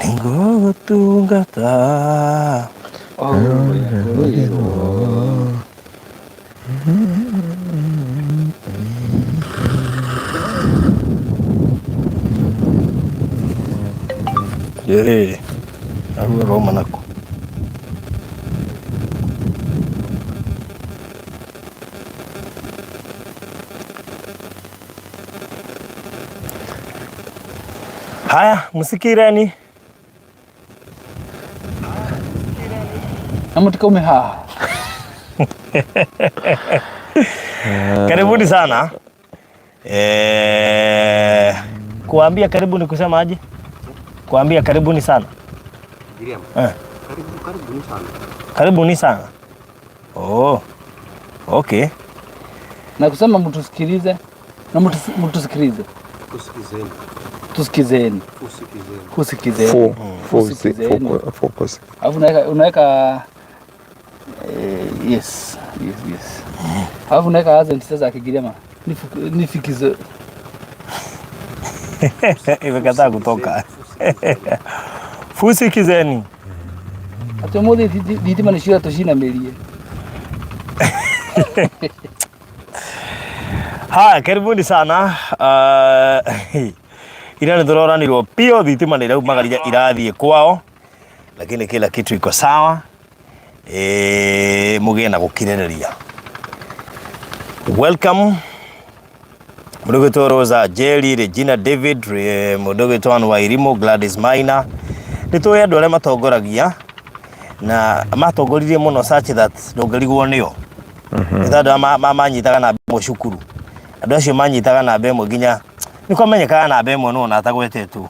Nĩngũgũtungata. Ĩĩ, aruo rauma naku. Haya, msikireni. Na mũtikaume haha. Karibuni sana. Eh, kuambia karibu ni kusema aje? Kuambia karibuni sana. Eh. Karibuni sana. Oh. Okay. Na kusema mtusikilize na mtusikilize. Tusikizeni. Kusikizeni. Four, four, Kusikizeni. four, focus. Alafu unaweka yes. Alafu unaweka accent sasa akigirema. Nifikize. Imekataa kutoka. Fusikizeni. Ati umuthi thitima nĩ ciora tũcinamĩrie. Haya, karibuni sana. Ira nĩ tũroranirwo pio thitima nĩ iraumagarire irathiĩ kwao, lakini kila kitu iko sawa. E, mũgĩe na gũkirĩrĩria. Welcome mũndũ ũgwĩtwo Rosa Jerry, Regina David, mũndũ ũgwĩtwo Ann Wairimu, Gladys Maina. Nĩ tũĩ andũ arĩa matongoragia na matongoririe mũno such that ndũngĩrigwo nĩo. Nĩ ta andũ arĩa manyitaga namba ĩmwe cukuru. Andũ acio manyitaga namba ĩmwe nginya nĩ kwamenyekaga namba ĩmwe no ona atagwetetwo.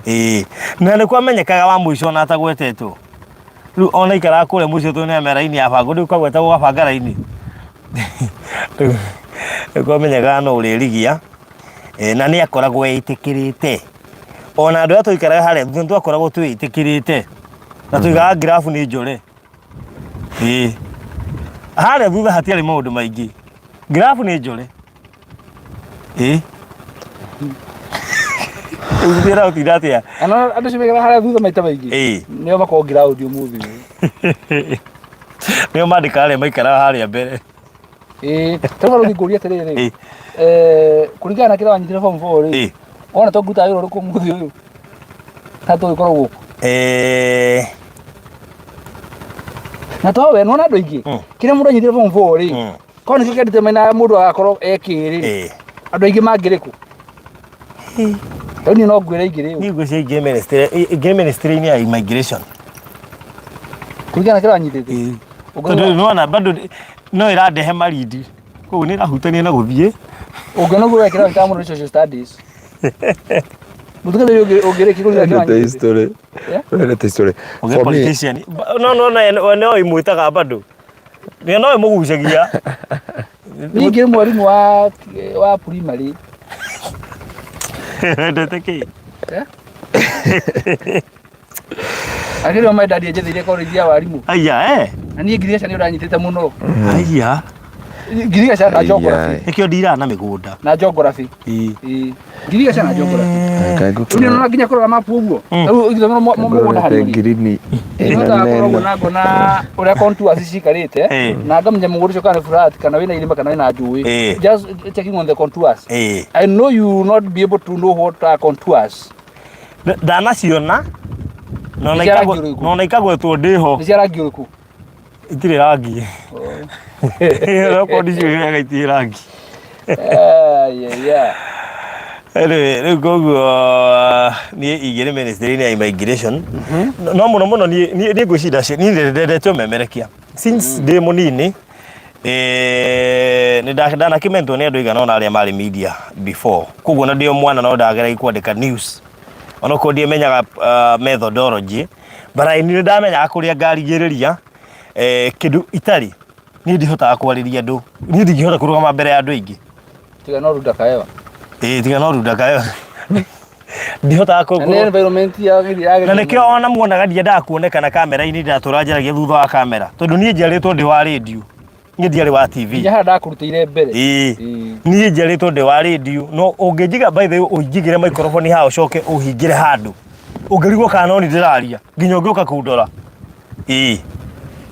Ĩĩ. Na nĩ kwamenyekaga wa mũico ona atagwetetwo. Rĩu ona ikaraga kũrĩa mũico tondũ nĩ raini ya bango rĩu kagwetagwo gabanga raini. Rĩu nĩ kwamenyekaga no ũrĩrigia. Na nĩ akoragwo etĩkĩrĩte. Ona andũ arĩa twaikaraga harĩa thutha nĩ twakoragwo twĩtĩkĩrĩte. Na tuigaga ngirabu nĩ njore. Ĩĩ. Harĩa thutha hatiarĩ maũndũ maingĩ. Ngirabu nĩ njore. Ĩĩ. Ũgũthiĩ ũtinda atĩa? Ana andũ acio maikaraga harĩa thutha maita maingĩ. Ĩĩ. Nĩo makoragwo ground ũmũthĩ ũyũ. Nĩo mandĩkaga arĩa maikaraga harĩa mbere. Ĩĩ. Tarĩu barũthi ngũrie atĩrĩrĩ. Ĩĩ. Kũringana na kĩrĩa wanyitire form 4 rĩ. Ĩĩ. Wona tũngĩruta wĩra ũrĩkũ ũmũthĩ ũyũ? Na tũgĩkorwo gũkũ. Na to we nona andũ aingĩ. Kĩrĩa mũndũ anyitire form 4 rĩ. Korwo nĩkĩo kĩendete mena mũndũ agakorwo ekĩ rĩ. Andũ aingĩ mangĩrĩ kũ? Rĩu niĩ no ngwĩre ingĩrĩ ũ. Niĩ ngwĩciria ingĩ ministry ingĩ ministry-inĩ ya immigration. Kũringana na kĩrĩa wanyitĩte. Tondũ nĩwona bado no ĩrandehe marindi. Koguo nĩ ĩrahutania na gũthiĩ. Ũngĩona ũguo wekĩra wĩtaga mũndũ social studies. Mũthikĩrĩria ũngĩrĩkia kũringana na kĩrĩa Wendete wanyitĩte. history. Yeah? Wendete history. Ũgĩ For me, politician. No no no no imwĩtaga bado. Nĩ no ĩmũgucagia. Niĩ ingĩrĩ mwarimũ wa primary. Wendete kĩ? Eh? Akĩrĩ o my dad anjetheire college ya warimũ. Aya eh. Na niĩ ngirigaca nĩ ũranyitĩte mũno. Aya. Ngirigaca na geography. Aya. Nĩkĩo ndiraga na mĩgũnda. Na geography. Ĩĩ. Ĩĩ. Ngirigaca na geography. Kaĩ Rĩu nĩ ũrona nginya kũrora mapu ũguo. Rĩu ũgĩthoma mũgũnda harĩa ngũrorete ũrĩ. ngirini Nĩhotaga ĩna kũrora ũguo nene. na ngona ũrĩa contours cikarĩte na ngamenya mũgũnda ũcio kana nĩ flat kana wĩna irĩma kana wĩna njũĩ. Just checking on the contours. I know you will not be able to know what are contours. Ndanaciona na ona Nĩ cia rangi ikagwe- ũrĩkũ? na ona ikagwetwo ndĩho Nĩ cia rangi ũrĩkũ? itirĩ rangi. Okorwo ndicio wega itirĩ rangi. Yeah. Anyway, rĩu koguo niĩ ingĩrĩ ministry-inĩ ya immigration no mũno mũno niĩ ngwĩciria niĩ ndendete ũmemerekia since ndĩ mũnini. Nĩ ndanakĩmentwo nĩ andũ aigana ũna arĩa marĩ media before, koguo na ndĩ o mwana no ndageragia kwandĩka news onokorwo ndiamenyaga methodology, but I nĩ ndamenyaga kũrĩa ngarigĩrĩria kĩndũ itarĩ. Niĩ ndihotaga kwarĩria andũ, niĩ ndingĩhota kũrũgama mbere ya andũ aingĩ. Tiga no runda kaewa. Ĩĩ, tiga no runda kaewa. Ndihotaga Na nĩ environment ya ya na nĩkĩo ona muonaga ndiendaga kuonekana kamera-inĩ, ndatũra njaragia thutha wa kamera, tondũ niĩ njiarĩtwo ndĩ wa radio, niĩ ndiarĩ wa TV. Nginya harĩa ndakũrutĩire mbere. Ĩĩ. Ĩĩ. Niĩ njiarĩtwo ndĩ wa radio, no ũngĩnjiga, by the way, ũnjigĩre microphone haha ũcoke ũhingĩre handũ, ũngĩrigwo kana no niĩ ndĩraria nginya ũngĩũka kũndora. Ĩĩ.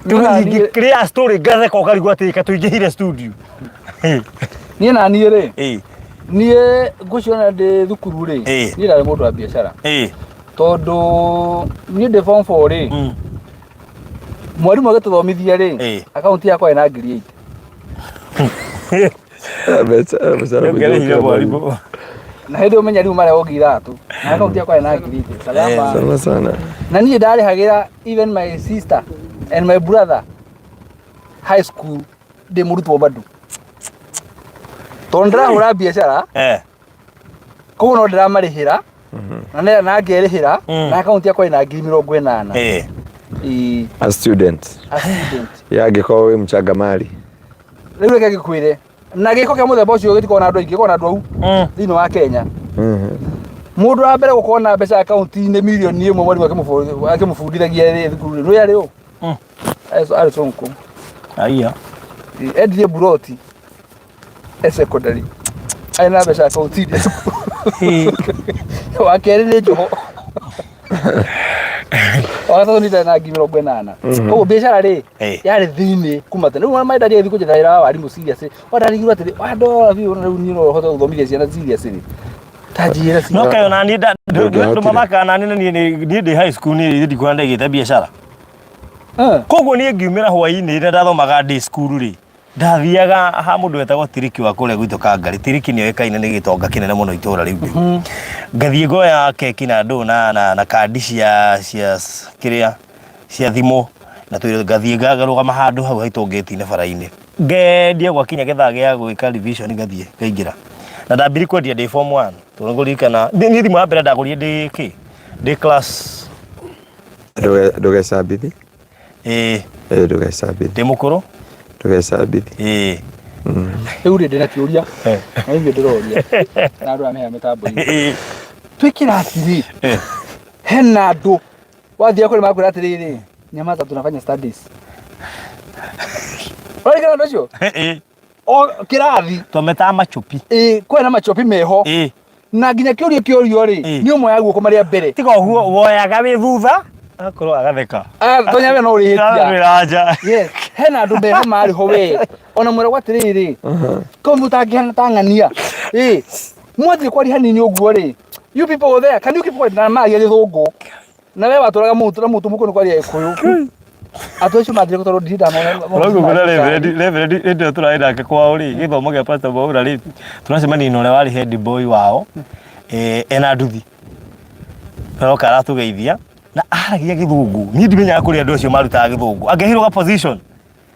Niĩ na niĩ- Ingĩkĩrĩa story ngatheka ũkarigwo atĩ katũingĩhire studio. Niĩ na niĩ rĩ, Ĩĩ. niĩ ngũciona ndĩ thukuru rĩ, Ĩĩ. niĩ ndarĩ mũndũ wa biacara. Ĩĩ. Tondũ niĩ ndĩ form 4 rĩ, mwarimũ agĩtũthomithia rĩ, Ĩĩ. akaunti yakwa ĩna ngiri 8. Nĩũngereire mwarimũ. Na hĩndĩ ũmenya rĩu marehwo ngiri ithatũ. Na akaunti yakwa ĩna ngiri 8. Salama. Sana sana. Na niĩ ndarĩhagĩra even my sister and my brother high school ndĩ mũrutwo bado. Tondũ ndĩrahũra biacara, koguo no ndĩramarĩhĩra na na ngerĩhĩra na akaunti yakwa ĩna 80,000. Ĩĩ, A student. a student. Ya angĩkorwo wĩ mchangamali. Rĩu reke ngĩkwĩre, na gĩko kĩa mũthemba ũcio gĩtikoragwo na andũ aingĩ, gĩkoragwo na andũ au thĩinĩ wa Kenya. Mũndũ wa mbere gũkorwo na mbeca akaunti-inĩ mirioni 1 mwarimũ akĩmũbundithagia rĩ thukuru rĩ, nĩũĩ arĩ ũ? Arĩ Sonko. Aiya. Endirie mburoti e secondary. Arĩ na mbeca akaunti-inĩ cukuru. Wa kerĩ nĩ Joho. Wa gatatũ nĩ na 80,000. Koguo biacara rĩ yarĩ thĩinĩ kuma tene. Rĩu ona ndaria thiĩ kũnjetha wĩra wa warimũ serious. Wandarigirwo atĩrĩ, wandora biũ na rĩu niĩ no hote gũthomithia ciana serious rĩ. Ta njĩra No serious. kaĩ ona niĩ Ndũngĩahotire. ndũmamakaga nani na niĩ niĩ ndĩ high school niĩ ndikuona ndaigĩte biacara. Koguo niĩ ngiumĩra hwaĩ-inĩ rĩrĩa ndathomaga ndĩ cukuru rĩ, ndathiaga ha mũndũ wetagwo Tiriki wa kũrĩa gwitũ Kangarĩ. Tiriki nĩ oĩkaine nĩ gĩtonga kĩnene mũno itũra rĩu rĩu. Ngathiĩ ngoya keki na ndũ na na na kandi cia cia kĩrĩa cia thimũ na tũirio, ngathiĩ ngarũgama handũ hau haitũ ngĩti-inĩ bara-inĩ. Ngendia gwakinya gĩthaa gĩa gwĩka revision ngathiĩ ngaingĩra. Na ndambirie kwendia ndĩ form 1 tondũ nĩngũririkana niĩ thimũ ya mbere ndagũrire ndĩ kĩ ndĩ class Ndũgecambithi. Ĩĩ. Ĩĩ ndũgecambithi. Ndĩ mũkũrũ. Ndũgecambithi. Ĩĩ. Rĩu rĩ ndĩna kĩũria na ithuĩ ndĩroria na andũ aya meha mĩtambo-inĩ. Twĩ kĩrathi rĩ, hena andũ wathiĩ kũrĩ makwĩra atĩrĩrĩ, nyamaza tunafanya studies. Ũrarikana andũ acio? Ĩĩ. O kĩrathi. Twametaga machopi. Ĩĩ, kwĩna machopi meho. Ĩĩ. Na nginya kĩũria kĩũrio rĩ, Ĩĩ. nĩ ũmwe ya guoko marĩa mbere. Tiga ũguo woyaga wĩ thutha akorwo agatheka. Ah, tonya we no ũrĩhĩtia. Wĩra nja. Yes, hena andũ meho marĩ ho we. Ona mwĩragwo atĩrĩrĩ, kau mũtangĩhana ta ng'ania. Ĩ, mwathiĩ kwaria hanini ũguo rĩ, you people go there, can you keep quiet? Na maragia gĩthũngũ. Na we watũraga mũtu na mũtu mũkũ nĩ kwaria gĩkũyũ. Andũ acio mathire tondũ ndirĩ ndamona. Ũraigua kwĩna reverend reverend hĩndĩ ĩyo tũrarĩ nake kwao rĩ, gĩthomo gĩa Pastor Mwaura rĩ, tũracemania na ũrĩa warĩ head boy wao, ena nduthi. Aroka aratũgeithia na aragia gĩthũngũ. Niĩ ndimenyaga kũrĩa andũ acio marutaga gĩthũngũ. Angĩheirwo ga position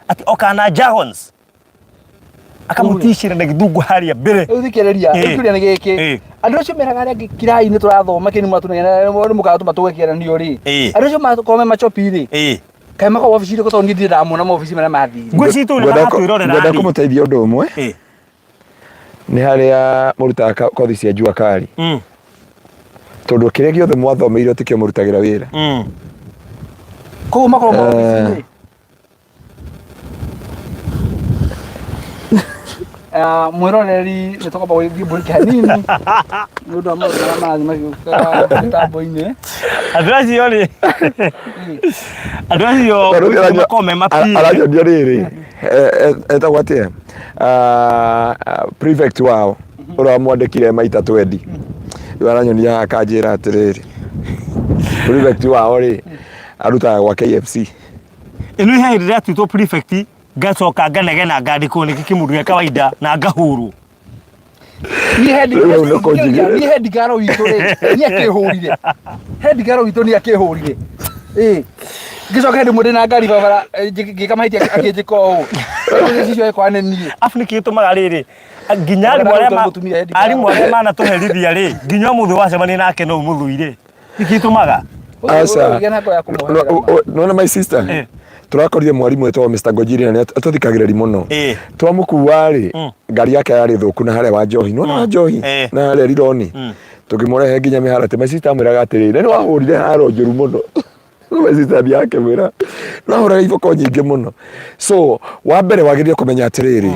atĩ oka na jargons akamũticĩra na gĩthũngũ harĩa mbere. Rĩu thikĩrĩria, Ĩ. rĩu kĩũria nĩ gĩkĩ. Ĩ. Andũ acio meraga arĩa angĩ kĩrathi-inĩ tũrathoma kĩni mwatũnengera nĩ mũgatũma tũgwe kĩgeranio rĩ. Ĩ. Andũ acio makorwo me machopi rĩ. Ĩ. Kaĩ makoragwo wabici irĩkũ tondũ niĩ ndirĩ ndamona maobici marĩa mathire. Ngwĩciria tũu nĩ maratwĩrorera Ngwenda rĩ. kũmũteithia ũndũ ũmwe. Ĩ. Nĩ harĩa mũrutaga kothi cia jua kali. Tondũ kĩrĩa gĩothe mwathomeire tikĩo mũrutagĩra wĩra. Koguo makoragwo maobici-inĩ. Ah, mwĩroreri nĩ tũkwamba gũgĩthiĩ mburĩki hanini nĩ ũndũ wa maũndũ marĩa marathiĩ magĩũkaga mĩtambo-inĩ. Andũ acio rĩ, andũ acio makoragwo me mapiri. Aranyonia rĩrĩ etagwo atĩa Ah, ah, prefect wao ũrĩa wamwandĩkire maita twendi rĩu aranyonia haha akanjĩra atĩrĩrĩ prefect wao rĩ arutaga gwa KFC. Ĩno he hĩndĩ ndatuĩtwo prefect ngacoka nganegena ngandĩkwo nĩ kĩmũndũ gĩa kawaida na ngahũrwo. Niĩ head Rĩu hau nĩko njigĩrĩra. niĩ head girl witũ rĩ niĩ akĩhũrire head girl witũ niĩ akĩhũrire ĩ ngĩcoka hĩndĩ ĩmwe ndĩ na ngari barabara ngĩka mahĩtia akĩnjĩka ũũ Rĩu cicio ekwa nĩ niĩ. Afu nĩkĩ gĩtũmaga rĩrĩ nginya arimũ arĩa Mũtumia head girl. arimũ arĩa manatũherithia rĩ nginya ũmũthĩ wacemania nake no ũmũthũire. Nĩkĩ gĩtũmaga? Aca. Ũgĩe na ngoro ya kũmũhera ma. Nona my sister tũrakorire mwarimũ wetagwo Mr. Ngojiri na nĩ atũthikagĩrĩria mũno twamũkua rĩ ngari yake yarĩ thũku na harĩa wa njohi nona wa njohi na harĩa rironi. Tũkĩmũrehe nginya mĩharatĩ, my sister amwĩraga atĩrĩrĩ, na nĩ wahũrire haro njũru mũno. My sister athiaga akĩmwĩra, nĩ wahũraga iboko nyingĩ mũno. So, wa mbere wagĩrĩire kũmenya atĩrĩrĩ,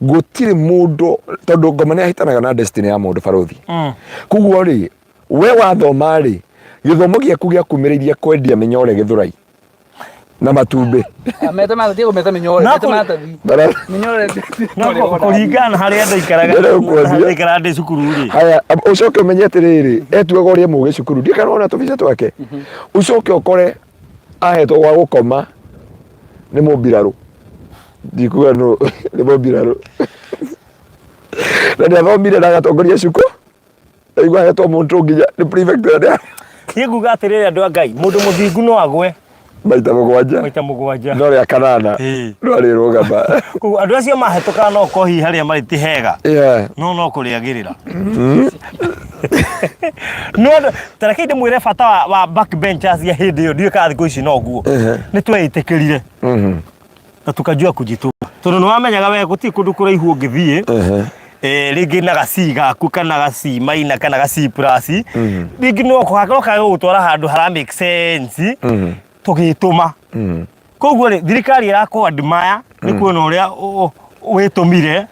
gũtirĩ mũndũ, tondũ ngoma nĩ ahĩtanaga na destiny ya mũndũ barũthi. Koguo rĩ, we wathoma rĩ, gĩthomo gĩaku gĩakumĩrĩirie kwendia mĩnyore Gĩthũrai. Na matumbĩ. Ah, meta maratathi kũmeta mĩnyore No meta kũ- maratathi mĩnyore. No kũringana na harĩa ndaikaraga Ndĩrenda gũkuonia. harĩa ndaikaraga ndĩ cukuru rĩ. Haya, ũcoke ũmenye atĩrĩrĩ, etuaga ũrĩa mũgĩ cukuru, ndiĩ kana wona tũbica twake. Ũcoke ũkore ahetwo gwa gũkoma nĩ mũmbirarũ, ndikuga nũ, nĩ mũmbirarũ, na nĩ athomire na agatongoria cukuru. Aigua ahetwo mũndũ nginya nĩ prefect ũrĩa. Niĩ nguga atĩrĩrĩ, andũ a Ngai, mũndũ mũthingu no agwe maita 7. Maita 7. No rĩa kanana no arĩrũgama. Koguo andũ acio mahĩtũkaga no korwo hihi harĩa marĩ ti hega, no kũrĩagĩrĩra. No ta reke ndĩmwĩre bata wa backbenchers ya hĩndĩ ĩyo, ndiũĩ kana thikũ ici noguo. Nĩ tweĩtĩkĩrire na tukajua kujituma, tondũ nĩ wamenyaga we gũtirĩ kũndũ kũraihu ũngĩthiĩ rĩngĩ na ga C gaku kana ga C minor kana ga C plus, rĩngĩ no gakorwo kage gũgũtwara handũ hara make sense. Tũgĩtũma. Koguo rĩ, thirikari ĩrakũ admire nĩ kuona ũrĩa wĩtũmire,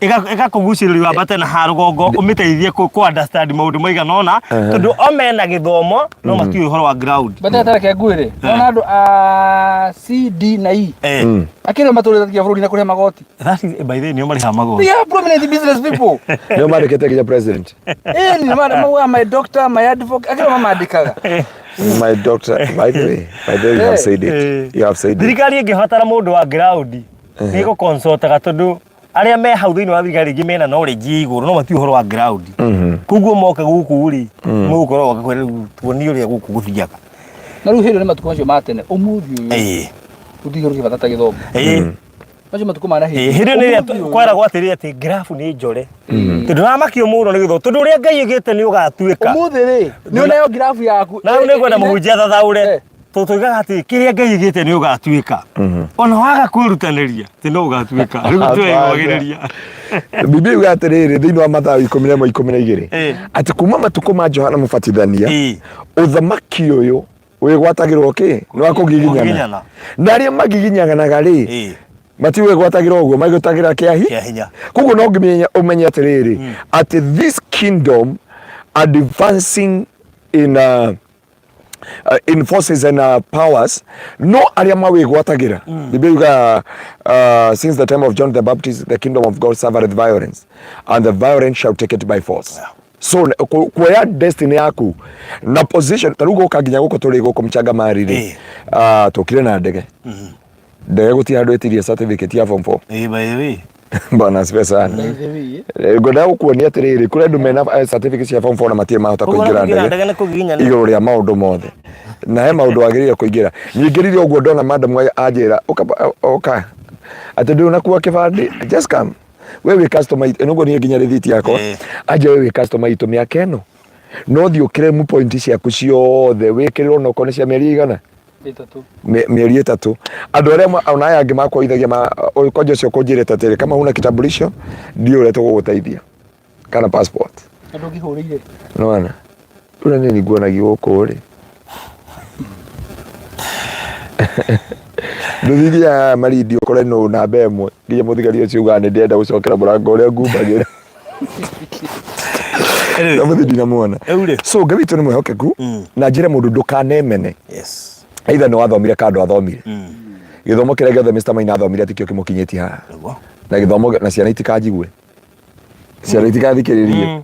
ĩgakũgucĩrĩria wambate na haha rũgongo ũmĩteithie kũ understand maũndũ maigana ũna, tondũ o mena gĩthomo no matiũĩ ũhoro wa ground. But reke ngwĩre, ona andũ a C, D na E akĩrĩ matũrĩte bũrũri na kũrĩha magoti. That is, by the way, nĩo marĩhaga magoti. They are prominent business people. Nĩo mandĩkĩte nginya president. Ni ma my doctor, my advocate, akĩrĩ mamandĩkaga. My doctor, by the way, you have said it, you have said it. Thirikari ĩngĩbatara mũndũ wa ground nĩ ĩgũconsultaga, tondũ arĩa me hau thĩinĩ wa thirikari rĩngĩ mena knowledge ĩ igũrũ no matiũĩ ũhoro wa ground. Koguo moka gũkũ rĩ, mũgũkorwo goka kwĩra rĩu tuonie ũrĩa gũkũ gũthiaga. Na rĩu hĩndĩ ĩyo nĩ matukũ macio ma tene, ũmũthĩ ũyũ gũtirĩ kĩndũ kĩ bata ta gĩthomo. Macio matukũ ma na hĩndĩ ĩyo nĩ Ũmũthĩ ũyũ. Kweragwo atĩrĩ, atĩ ngirabu nĩ njore, tondũ ndũramakio mũno nĩ gĩthomo, tondũ ũrĩa Ngai ĩgĩte nĩ ũgatuĩka. Ũmũthĩ rĩ, nĩ ũneo ngirabu yaku. Na rĩu nĩngwenda mũhunjia thathaũre, tondũ tuigaga atĩ kĩrĩa Ngai ĩgĩte nĩ ũgatuĩka, ona waga kwĩrutanĩria atĩ no ũgatuĩka. Rĩu tweyũagĩrĩria. Biblia yuga atĩrĩrĩ thĩinĩ wa Mathayo 11:12 atĩ kuma matukũ ma Johana Mũbatithania, ũthamaki ũyũ wĩgwatagĩrwo kĩ nĩ wa kũgiginyana. Kũgiginyana. Na arĩa magiginyanaga rĩ, matiwĩgwatagĩra ũguo, magĩtagĩra kĩa Kĩa hinya. Koguo no nginya ũmenye atĩrĩrĩ, atĩ this kingdom advancing in forces and powers, no arĩa mawĩgwatagĩra. Biblia yuga, "Since the time of John the Baptist the kingdom of God suffereth violence, and the violent shall take it by force." So kuoya destiny yaku na position, ta rĩu gũka nginya gũkũ tũrĩ gũkũ Mchangamari rĩ, tũkire na ndege. Ndege gũtirĩ handũ ĩtirie certificate ya form 4. By the way. Bwana asifiwe sana. By the way. Ngwendaga gũkuonia atĩrĩrĩ, kũrĩ andũ mena certificate cia form 4 na matirĩ mahota Koguo kũingĩra kũingĩra ndege. Ndege nĩ kũgiginyana. Igũrũ rĩa maũndũ mothe, na he maũndũ wagĩrĩire kũingĩra. Nyingĩrire ũguo ndona madam anjĩra, ũka ũka, atĩ ndũrĩ ũnakuua kĩbandĩ, just come, we wĩ customer itũ. Nĩguo niĩ nginya rĩthiti yakwa. Anjĩra, we wĩ customer itũ mĩaka ĩno, no thiĩ ũkĩremu point ciaku ciothe, wĩkĩrĩrwo onokorwo nĩ cia mĩeri igana 3. Mĩeri 3. Andũ arĩa ona aya angĩ makuoithagia ũyũ kwanja ũcio kũnjĩrĩte atĩrĩ, kama huna kitambulisho ndio ũrĩa tũgũgũteithia kana passport. Na ndũngĩhũrĩire. Nĩwona rĩu nĩ nguonagia gũkũ rĩ, ndũthiĩ Malindi ũkore nũ namba 1, nginya mũthigari ũcio ugaga nĩ ndĩrenda gũcokera mũrango ũrĩa ngumbagĩra. Anyway, Na mũthi ndinamuona. Rĩu rĩ. So Ngai witũ nĩ mwĩhokeku, na njĩre mũndũ ndũkanemene. Either nĩ wathomire kana ndwathomire, gĩthomo kĩrĩa gĩothe Mr. Maina athomire tikĩo kĩmũkinyĩtie haha. Na gĩthomo na ciana itikanjigue, ciana itikathikĩrĩrie.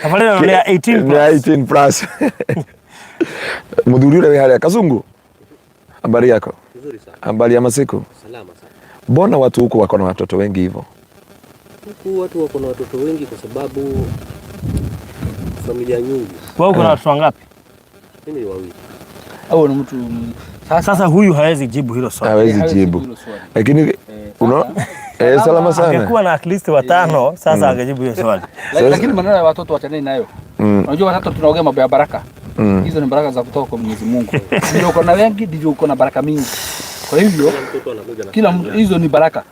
Tabarĩra ĩno nĩ ya 18 Nĩ ya plus. 18 plus. Mũthuri ũrĩa wĩ harĩa, Kazungu, habari yako? Nzuri sana. Habari ya masiku? Salama sana. Mbona watu huku wako na watoto wengi hivyo? Huku watu wako na watoto wengi kwa sababu familia nyingi. Wewe uko na watoto wangapi? Mimi ni wawili. Au ni mtu sasa. Sasa huyu hawezi jibu hilo swali. Hawezi Hawezi jibu. hilo swali. Lakini una salama sana. Angekuwa na at least watano, sasa angejibu hiyo swali. Lakini maneno ya watoto wachaneni nayo. Unajua watoto tunaongea mambo ya baraka. Hizo ni baraka za kutoka kwa Mwenyezi Mungu. Ndio uko na wengi, ndivyo uko na baraka mingi. Kwa hivyo Kila mtoto anakuja na kila mtu, hizo ni baraka.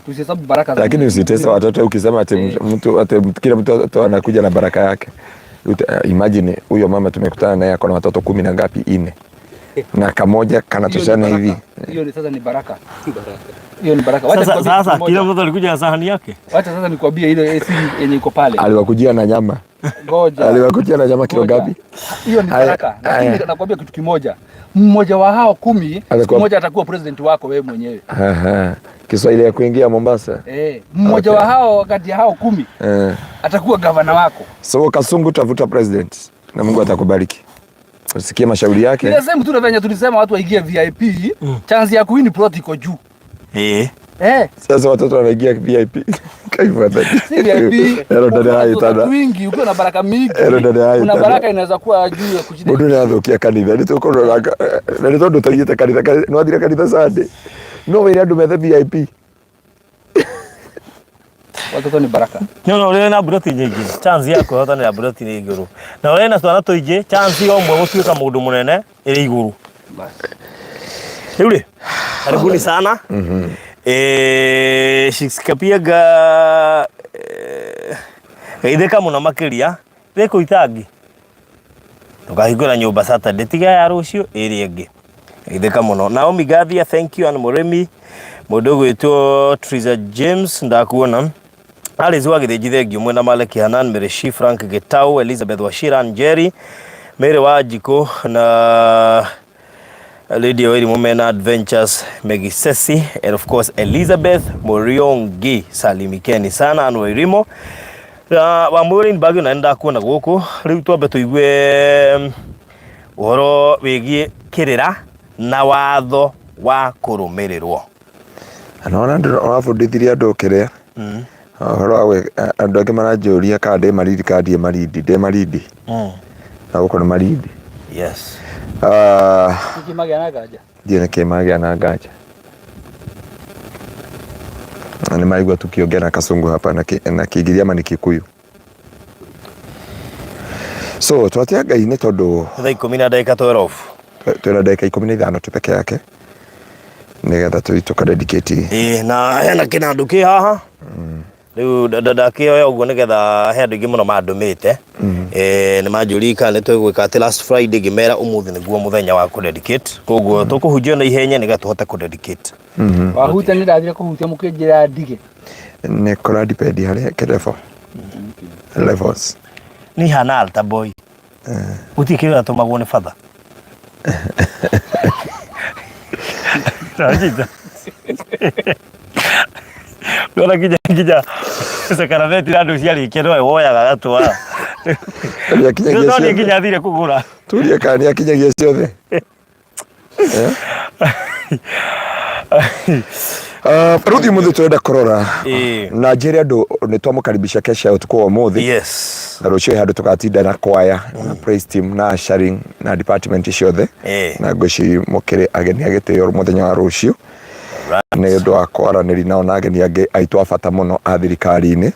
Tusihesabu baraka za Lakini Mwenyezi usitese Mungu. watoto ukisema ati mtu, ati kila mtoto anakuja na baraka yake. Rĩu imagine huyo mama tumekutana naye ako na watoto kumi na ngapi ine na kamoja kanatoshana Hiyo ni hivi. baraka. Hiyo ni sasa ni baraka. Baraka. Hiyo ni baraka. Wacha Sasa nikwambie sasa kitu kila kimoja. mtoto alikuja na sahani yake. Wacha sasa nikwambie ile siri yenye iko pale. Aliwakujia na nyama. Ngoja. Aliwakujia na nyama kilo Ngoja. ngapi? Hiyo ni Haya, baraka. Lakini haya. nakwambia kitu kimoja. Mmoja wa hao 10 siku Atakuwa- moja atakuwa president wako wewe mwenyewe. Aha. Kiswahili ya kuingia Mombasa. Eh, mmoja Okay. wa hao kati ya hao 10 Eh. atakuwa gavana wako. So Kasungu tafuta president na Mungu atakubariki. Usikie mashauri yake. Ile sehemu tu na venye tulisema watu waingie VIP, chance ya kuwin plot iko juu. Eh. Eh, Sasa watoto wanaingia VIP. Kaifa si VIP. Ero dada hai Ukiwa na tana. watu wingi, ukiwa na baraka mingi. Ero dada hai Kuna tana. baraka inaweza kuwa juu ya kushinda. Mundu nĩ athũkia kanitha nĩ tũkũrora na nĩ tondũ tũthiĩte kanitha nĩ wathire kanitha Sunday no wĩre andũ methe VIP. Watoto ni baraka. Nyono ũrĩa na mburoti nyingĩ, chance ya kwĩhotanĩra mburoti nĩ igũrũ. Na ũrĩa na twana tũingĩ, chance ya ũmwe gũtuĩka mũndũ mũnene ĩrĩ igũrũ. Rĩu rĩ, karibuni sana. Eh, shikapiaga geithĩka mũno makĩria thĩ itangi tũkahingũra nyũmba Saturday tiga ya rũciũ ĩrĩa ĩngĩ. Geithĩka mũno. Naomi Gathia, thank you. Ann Mũrĩmi, mũndũ ũgwĩtwo Triza James, ndakuona. Alice wa Gĩthĩnji thengiũ mwena Maleki Hanan Mereshi Frank Gitau Elizabeth Wachira Njeri Mary Wanjikũ na Lydia Wairimu Mena Adventures Megisesi and of course Elizabeth Muriongi salimikeni sana Ann Wairimu na wa mwĩrĩ mbagi na ndakuona gũkũ rĩu twambe tũigue ũhoro wĩgiĩ kĩrĩra na watho wa kũrũmĩrĩrwo. Naona andũ ũrabundithirie andũ kĩrĩa ũhoro wa andũ angĩ maranjũria kana ndĩ Malindi kana ndirĩ Malindi. Ndĩ Malindi na gũkũ nĩ Malindi. Yes. Ah, Niki magĩa na nganja. ndiũĩ nĩkĩ magĩa na nganja. Na nĩ maraigua tukiongea na Kasungu hapa na na Kĩgiriama nĩ Kikuyu. So twatia Ngai nĩ tondũ Thaa 10 na ndagĩka 12. twĩna ndagĩka 15 tu peke yake nĩgetha tũthiĩ tũkadedicate. Ĩĩ, na hena kĩnandũ kĩ haha rĩu ndakĩoya ũguo nĩgetha he andũ aingĩ mũno mandũmĩte. Nĩ manjũria kana nĩ tũgwĩka atĩ last Friday ngĩmera ũmũthĩ nĩguo mũthenya wa kũdedicate, koguo tũkũhunjia na ihenya nĩgetha tũhote kũdedicate. Wahutia nĩ ndathire kũhutia mũkĩnjĩra ndige. Nĩ kũra depend harĩa kĩ level levels. Nĩ hana altar boy gũtirĩ kĩndũ atũmagwo nĩ batha. Ndanyita. Ndona nginya sakaramenti na andũ ciarĩkia nowe woyaga agatwara. Nĩakinyagia No niĩ ciothe. nginya athire kũgũra. Turie kana nĩakinyagia ciothe. Ruthi mũthĩ tũrenda kũrora na njĩre andũ nĩ twamũkaribisha kesha ya ũtukũ wa ũmũthĩ. Yes. Na rũciũ he handũ tũgatinda na kwaya na praise team na ushering na department ciothe. Na ngwĩciria mũkĩrĩ ageni a gĩtĩo mũthenya wa rũciũ nĩ ũndũ wa kwaranĩria nao na ageni angĩ aitũ a bata mũno a thirikari-inĩ.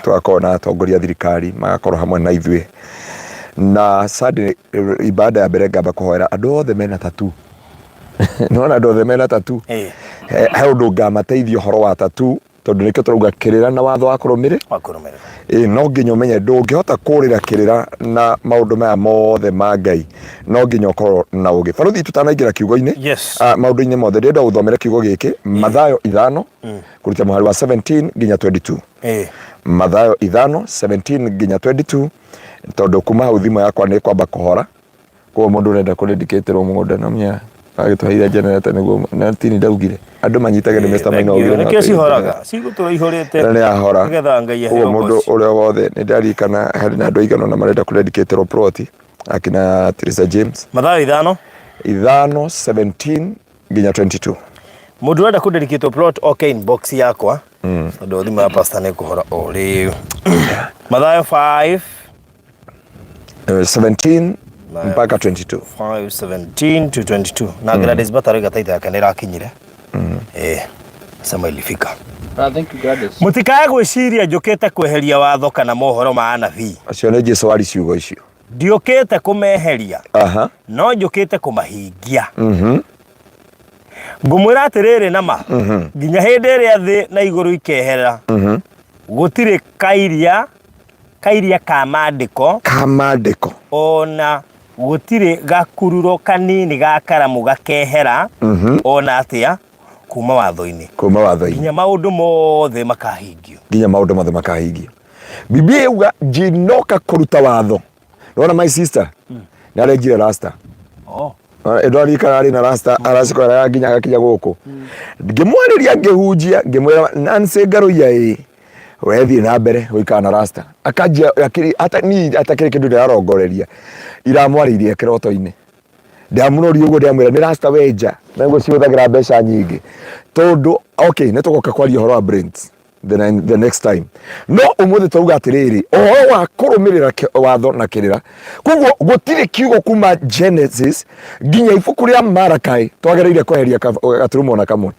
Tũgakorwo na atongoria a thirikari magakorwo hamwe na ithuĩ. Na Sunday ibada ya mbere ngamba kũhoera andũ othe mena tattoo. Nĩwona andũ othe mena tattoo? He ũndũ ngamateithia ũhoro wa tattoo tondũ nĩkĩo tũrauga kĩrĩra na watho wa kũrũmĩrĩra. Wa kũrũmĩrĩra. Ĩĩ, no nginya ũmenye ndũngĩhota kũrĩra kĩrĩra na maũndũ maya mothe ma Ngai, no nginya ũkorwo na ũgĩ. Baruthi tutanaingĩra kiugo-inĩ, maũndũ-inĩ mothe ndĩrenda ũthomere kiugo gĩkĩ Mathayo 5 kũruta mũhari wa 17 nginya 22. Mathayo 5 17 nginya 22 tondũ kuma hau thimũ yakwa nĩ kwamba kũhora. Koguo mũndũ ũrenda kũrĩndikĩtĩrwo mũgũnda no menya agĩtũheire generator nĩguo na tini ndaugire andũ manyitage nĩ Mr. Maina augire Nĩkĩo cihoraga cigũtũra ihorĩte na nĩ ahora. Nĩgetha Ngai Koguo aheo mũndũ ũgoci. ũrĩa wothe nĩ ndarikana harĩ na andũ aigana ũna marenda kũrĩndikĩtĩrwo plot akina Teresa James. Mathayo 5 5 17 nginya 22. Mũndũ ũrenda kũndĩrikĩtwo plot oke inbox yakwa tondũ thimũ ya pastor nĩ kũhora o rĩu. Mathayo 5 17 mpaka 22. 5 17 to 22 na Gladys Bataro gataita yake nĩ ĩrakinyire. Sema ilifika. Thank you Gladys. Mũtikae gwĩciria njũkĩte kweheria watho kana mohoro ma anabii. Acio nĩ Jesu wari ciugo icio. Ndiũkĩte kũmeheria. No njũkĩte kũmahingia. Ngũmwĩra atĩrĩrĩ na ma. Nginya hĩndĩ ĩrĩa thĩ na igũrũ ikehera. Gũtirĩ kairia Kairia ka maandĩko. Ka maandĩko. O na gũtirĩ gakururo kanini ga karamu gakehera o na atĩa kuma watho-inĩ. Kuma watho-inĩ. Nginya maũndũ mothe makahingio. Nginya maũndũ mothe makahingio. Biblia yauga njinoka kũruta watho. Nĩwona my sister nĩ arenjire rasta. Oh. Ndwarikara arĩ na rasta aracikoraga nginya agakinya gũkũ. Ngĩmwarĩria ngĩhunjia ngĩmwĩra Nancy Ngaruiya ĩ we thiĩ na mbere gũikara na rasta. Akanjia akĩrĩ ata niĩ atakĩrĩ kĩndũ ndĩrarongoreria iramwarĩirie kĩroto-inĩ. Ndamũroria ũguo ndamwĩra nĩ rasta wenja na nĩguo cihũthagĩra mbeca nyingĩ tondũ okay nĩ tũgoka kwaria ũhoro wa brains the next time no ũmũthĩ twauga atĩrĩrĩ ũhoro wa kũrũmĩrĩra watho na kĩrĩra koguo gũtirĩ kiugo kuma Genesis nginya ibuku rĩa Malakai twagĩrĩire kweheria gaturumo ona kamwe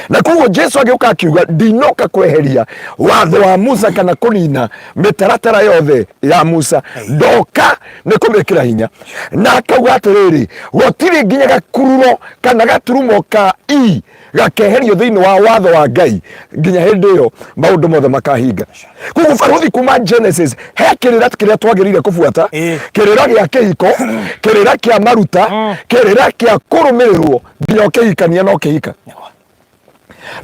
na koguo Jesu agĩũka akiuga ndinoka kweheria watho wa Musa kana kũnina mĩtaratara yothe ya Musa ndoka nĩ kũmĩkĩra hinya na akauga atĩrĩrĩ gũtirĩ nginya gakururo kana gaturumo ka i gakeherio thĩinĩ wa watho wa Ngai nginya hĩndĩ ĩyo maũndũ mothe makahinga koguo barũthi kuma Genesis he kĩrĩra kĩrĩa twagĩrĩire kũbuata kĩrĩra gĩa kĩhiko kĩrĩra kĩa maruta kĩrĩra kĩa kũrũmĩrĩrwo nginya ũkĩhikania na ũkĩhika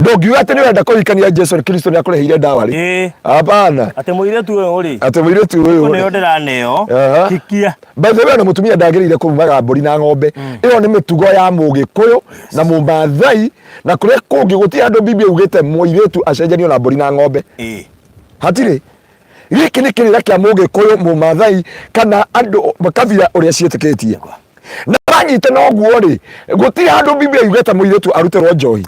ndũngiuga atĩ nĩ ũrenda kũhikania Jesu Kristo nĩ akũrĩhĩire ndawa rĩ hapana Atĩ mũirĩtu ũyũ rĩ atĩ mũirĩtu ũyũ nĩyo ndĩraneo Aha. hikia. By the way, ona mũtumia ndagĩrĩire kũrumaga mbũri na ng'ombe. Ĩyo nĩ mĩtugo ya mũgĩkũyũ na mũmathai na kũrĩa kũngĩ gũtirĩ handũ Biblia yugĩte mũirĩtu acenjanio na mbũri na ng'ombe. Hatirĩ. Gĩkĩ nĩ kĩrĩra kĩa mũgĩkũyũ, mũmathai kana andũ kabira ũrĩa ciĩtĩkĩtie. Na wanyita na ũguo rĩ, gũtirĩ handũ Biblia yugĩte mũirĩtu arutĩrwo njohi.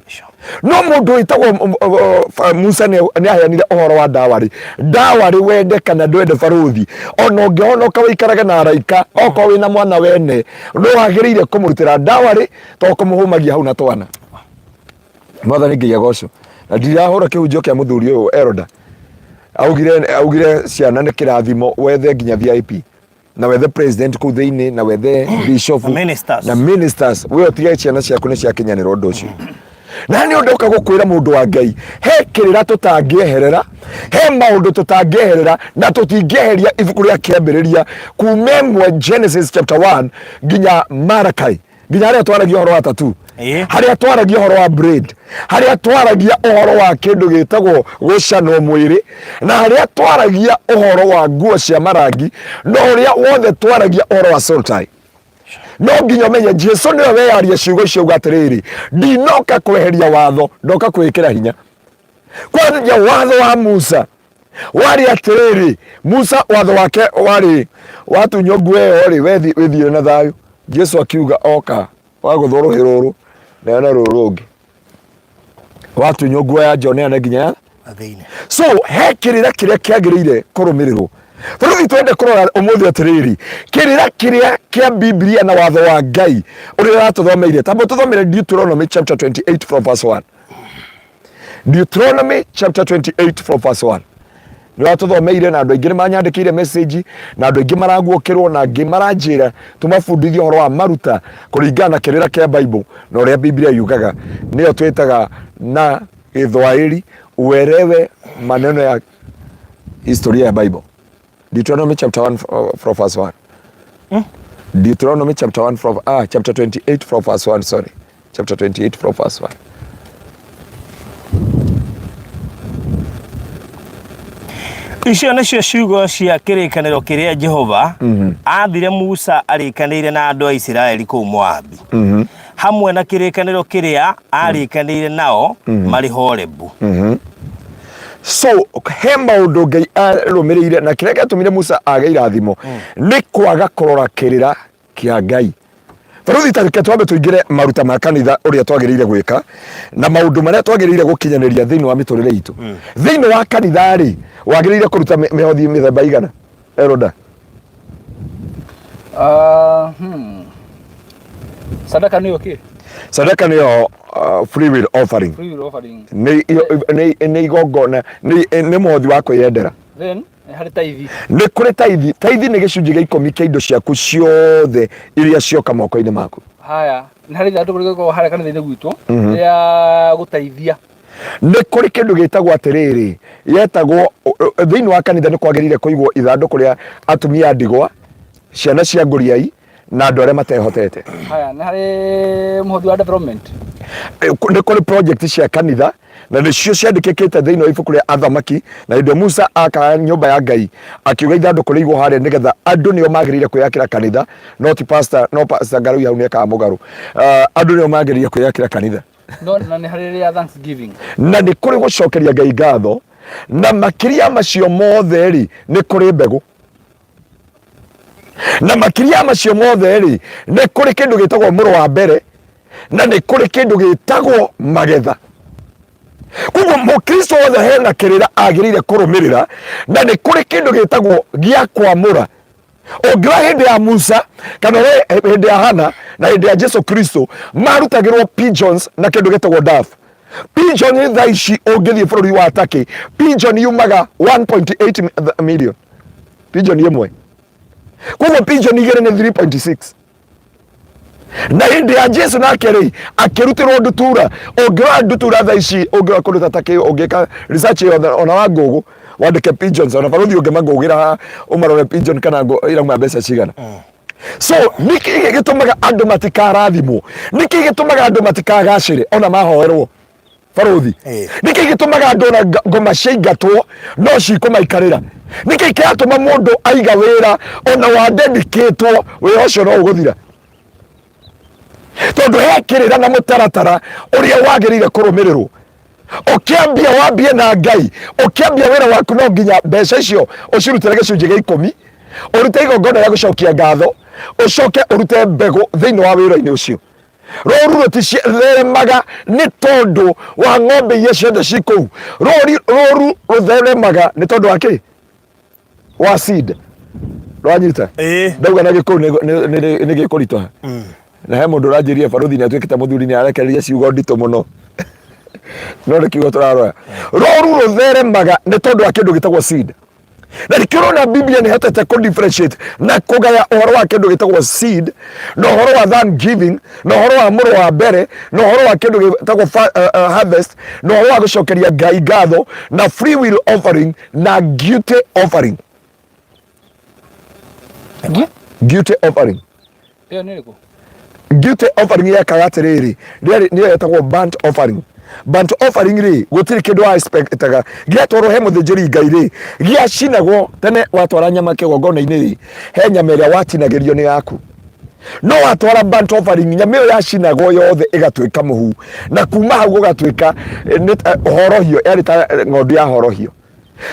No mũndũ wĩtagwo Musa nĩ aheanire ũhoro wa ndawarĩ. Ndawarĩ wende kana ndwende barũthi, ona ũngĩhonoka wĩikarage na araika, okorwo wĩna mwana wene, no wagĩrĩire kũmũrutĩra ndawarĩ to kũmũhũmagia hau na twana. Mwathani Ngai agocwo. Na ndirahũra kĩhunjio kĩa mũthuri ũyũ Eroda. Augire ciana nĩ kĩrathimo wethe nginya VIP na wethe president kũu thĩinĩ na wethe bishop Na ministers. na ministers we ũtige ciana ciaku nĩ ciakinyanĩra ũndũ ũcio na nĩ ũndũ ũka gũkwĩra mũndũ wa Ngai he kĩrĩra tũtangĩeherera he maũndũ tũtangĩeherera na tũtingĩeheria ibuku rĩa kĩambĩrĩria kuma ĩmwe Genesis chapter 1 nginya Malachi nginya harĩa twaragia ũhoro wa tattoo harĩa twaragia ũhoro wa braid harĩa twaragia ũhoro wa kĩndũ gĩtagwo gũcanwo mwĩrĩ na harĩa twaragia ũhoro wa nguo cia marangi na ũrĩa wothe twaragia ũhoro wa soul tie no nginya ũmenye Jesu nĩwe weyaria ciugo icio uga atĩrĩrĩ ndinoka kweheria watho ndoka kwĩkĩra hinya kwanja watho wa Musa warĩ atĩrĩrĩ Musa watho wake warĩ watunywo nguo ĩyo rĩ wethi wĩthiĩre na thayũ Jesu akiuga oka wagũthwo rũhĩ rũrũ neana rũrũ rũngĩ watunywo nguo ya nja ũneane nginya ya Thĩinĩ. So he kĩrĩra kĩrĩa kĩagĩrĩire kũrũmĩrĩrwo bũrũri twende kũrora ũmũthĩ atĩrĩrĩ kĩrĩra kĩrĩa kĩa Biblia na watho wa Ngai ũrĩa ũratũthomeire tamba tũthomere Deuteronomy chapter 28 from verse 1 Deuteronomy chapter 28 from verse 1 nĩ watũthomeire na andũ aingĩ nĩ manyandĩkĩire message na andũ aingĩ maraguokĩrwo na angĩ maranjĩra tũmabundithie ũhoro wa maruta kũringana na kĩrĩra kĩa Bible na ũrĩa Biblia yugaga nĩyo twĩtaga na Gĩthwaĩri uelewe maneno ya historia ya Bible. Deuteronomy chapter 1 from verse 1. Deuteronomy chapter 1 from chapter 28 from verse 1, sorry. Chapter 28 from verse 1. Icio nĩcio ciugo cia kĩrĩkanĩro kĩrĩa Jehova aathire Musa arĩkanĩire na andũ a Isiraeli kũu Moabi, hamwe na kĩrĩkanĩro kĩrĩa aarĩkanĩire nao marĩ Horebu. So he maũndũ Ngai arũmĩrĩire na kĩrĩa gĩatũmire Musa age irathimo nĩ kwaga kũrora kĩrĩra kĩa Ngai. Barũthi ta reke twambe tũingĩre maruta ma kanitha ũrĩa twagĩrĩire gwĩka na maũndũ marĩa twagĩrĩire gũkinyanĩria thĩinĩ wa mĩtũrĩre itũ. Thĩinĩ wa kanitha rĩ, wagĩrĩire kũruta mĩhothi mĩthemba igana? Eroda. Sadaka nĩyo kĩ? Sadaka nĩyo free will offering. Free will offering. Nĩ igongona, nĩ mũhothi wa kwĩyendera. Then nĩ harĩ taithi. Nĩ kũrĩ taithi. Taithi nĩ gĩcunjĩ gĩa ikũmi kĩa indo ciaku ciothe iria cioka moko-inĩ maku. Haya, nĩ harĩ ithandũkũ rĩgĩkoragwo harĩa kanitha-inĩ gwitũ rĩa gũteithia. Nĩ kũrĩ kĩndũ gĩtagwo atĩrĩrĩ, yetagwo thĩinĩ wa kanitha nĩ kwagĩrĩire kũigwo ithandũkũ rĩa atumia a ndigwa, ciana cia ngũriai na andũ arĩa matehotete. Haya, nĩ harĩ mũhothi wa development. Nĩ kũrĩ project cia kanitha na nĩcio ciandĩkĩkĩte thĩinĩ wa ibuku rĩa Athamaki, na hĩndĩ ĩyo Musa akaga nyũmba ya Ngai akiuga ithandũkũ rĩigwo harĩa nĩgetha andũ nĩo magĩrĩire kwĩyakĩra kanitha, no ti pastor, no pastor Ngarũi hau nĩekaga mũgarũ. Andũ nĩo magĩrĩire kwĩyakĩra kanitha. No na nĩ harĩ rĩa Thanksgiving. Na nĩ kũrĩ gũcokeria Ngai ngatho, na makĩria macio mothe rĩ, nĩ kũrĩ mbegũ. Na makĩria macio mothe rĩ, nĩ kũrĩ kĩndũ gĩtagwo mũro wa mbere, na nĩ kũrĩ kĩndũ gĩtagwo magetha. Koguo mũkristo wothe hena kĩrĩra agĩrĩire kũrũmĩrĩra, na nĩ kũrĩ kĩndũ gĩtagwo gĩa kwamũra. Ũngĩoya hĩndĩ ya Musa kana ũroe hĩndĩ ya Hana na hĩndĩ ya Jesu Kristo, marutagĩrwo pigeons na kĩndũ gĩtagwo dove. Pigeon thaa ici ũngĩthiĩ bũrũri wa Turkey, pigeon yumaga 1.8 million. Pigeon ĩmwe. Koguo pigeon igĩrĩ nĩ 3.6. Na hĩndĩ ya Jesu nake rĩ, akĩrutĩrwo ndutura. Ũngĩrora ndutura thaa ici, ũngĩrora kũndũ ta Turkey, ũngĩka research yothe ona wa Google, wandĩke pigeons, ona barũthi ũngĩmagũgĩra haha ũmarore pigeon kana ngũ irauma mbeca cigana. So nĩkĩ gĩtũmaga andũ matikarathimwo? Nĩkĩ gĩtũmaga andũ matikagacĩre ona mahoerwo? Barũthi, nĩkĩ gĩtũmaga andũ ona ngoma ciaingatwo no cikũmaikarĩra? Nĩkĩ kĩratũma mũndũ aiga wĩra ona wandedikĩtwo wĩra ũcio no ũgũthira? Tondũ he kĩrĩra na mũtaratara ũrĩa wagĩrĩire kũrũmĩrĩrwo. Ũkĩambia wambie na Ngai, ũkĩambia wĩra waku no nginya mbeca icio ũcirutĩre gĩcunjĩ gĩa ikũmi, ũrute igongona rĩa gũcokia ngatho, ũcoke ũrute mbegũ thĩinĩ wa wĩra-inĩ ũcio. Rũru rũtitheremaga nĩ tondũ wa ng'ombe iria ciothe ci kũu. Rũru rũtheremaga nĩ tondũ wa kĩ? Wa seed. Rwanyita? Ndauga na Gĩkũyũ nĩ gĩkũritũha. Na he mũndũ ũranjĩrire barũthi nĩ atuĩkĩte mũthuri nĩ arekereria ciugo nditũ mũno. No nĩ kiugo tũrarora. Rũru rũtheremaga nĩ tondũ wa kĩndũ gĩtagwo seed. Na nĩkĩo ũrona Biblia nĩ ĩhotete kũ differentiate na kũgaya ũhoro wa kĩndũ gĩtagwo seed na ũhoro wa thanksgiving na ũhoro wa mũro wa mbere na ũhoro wa kĩndũ gĩtagwo harvest na ũhoro wa gũcokeria Ngai ngatho na free will offering na guilty offering. Guilty offering. Ĩyo nĩ ĩrĩkũ? Guilty offering yekaga atĩrĩrĩ, rĩarĩ nĩyo yetagwo burnt offering. Burnt offering rĩ, gũtirĩ kĩndũ wa expectaga gĩatwarwo he mũthĩnjĩri Ngai rĩ, gĩacinagwo tene. Watwara nyama kĩgongona-inĩ rĩ, he nyama ĩrĩa watinagĩrio nĩ yaku. No watwara burnt offering, nyama ĩyo yacinagwo yothe ĩgatuĩka mũhu, na kuma hau gũgatuĩka nĩ horohio, yarĩ ta ng'ondu ya horohio.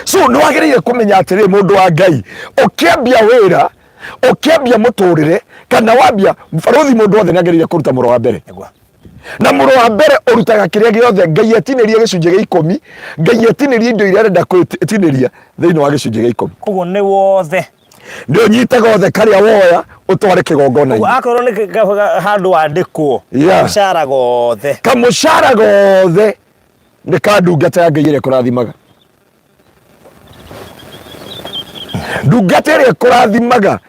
So nĩ wagĩrĩire kũmenya atĩrĩrĩ, mũndũ wa Ngai, ũkĩambia wĩra, ũkĩambia mũtũrĩre, kana wambia barũthi, mũndũ wothe nĩ agĩrĩire kũruta mũro wa mbere. Na mũro wa mbere ũrutaga kĩrĩa gĩothe Ngai etinĩria gĩcunjĩ gĩa ikũmi, Ngai etinĩria indo iria arenda kwĩtinĩria thĩinĩ wa gĩcunjĩ gĩa ikũmi. Koguo nĩ wothe. Nĩ ũnyitaga othe karĩa woya ũtware kĩgongona-inĩ. Akorwo nĩ handũ wandĩkwo, kamũcara gothe. Kamũcara gothe nĩ ka ndungata ya Ngai ĩrĩa ĩkũrathimaga. Ndungata ĩrĩa ĩkũrathimaga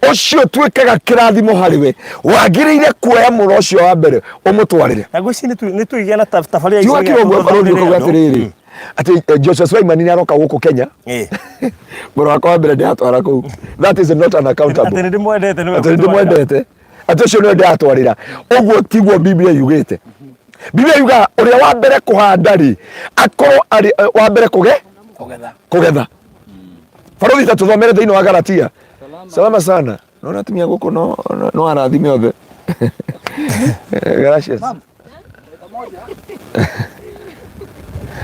ũcio ũtuĩkaga kĩrathimo harĩ we, wagĩrĩire kuoya mũro ũcio wa mbere ũmũtwarĩre. Na ngwĩciria nĩ tũigĩa na tabarĩra ici. Tiga kiugo barũthi ũkauga atĩrĩrĩ, atĩ Joshua Sulaiman nĩ aroka gũkũ Kenya, mũro wakwa wa mbere ndĩratwara kũu. That is not an accountable. Atĩ nĩ ndĩmwendete nĩwe. Atĩ nĩ ndĩmwendete. Atĩ ũcio nĩwe ndĩratwarĩra. Ũguo tiguo Biblia yugĩte. Biblia yugaga ũrĩa wa mbere kũhanda rĩ, akorwo arĩ wa mbere kũgetha. Kũgetha. Barũthi ta tũthomere thĩinĩ wa Galatia. Salama sana. Naona atumia gũkũ no arathime othe. Galatians.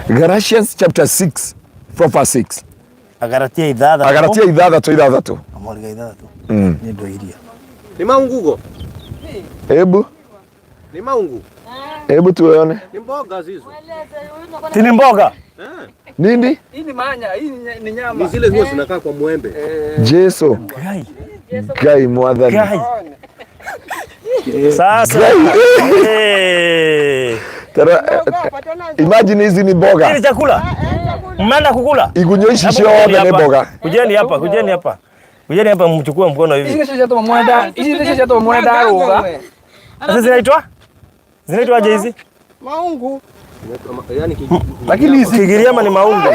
Galatians chapter 6 from verse 6. Agalatia ithathatũ. Agalatia ithathatũ ithathatũ. Amoriga ithathatũ. Nĩ ndo iria. Ni maungugo. Hebu. Ni maungu. Hebu tuone. Ni mboga zizo. Ti ni mboga? Nini? Hii ni manya, hii ni nyama. Ni zile huwa zinakaa kwa mwembe. Jesu. Ngai. Ngai mwathani. Ngai. Sasa. Ngai. Tara, imagine hizi ni mboga. Hii ni chakula. Mmeenda kukula? Igunyo ici ciothe nĩ mboga. Kujeni hapa, kujeni hapa. Kujeni hapa mchukue mkono hivi. Ici nĩcio ciatũma mwenda, ici nĩcio ciatũma mwenda ndarũga. Sasa zinaitwa? Zinaitwa aje hizi? Maungu. Yaani Lakini hizi Kigiriama ni maungo.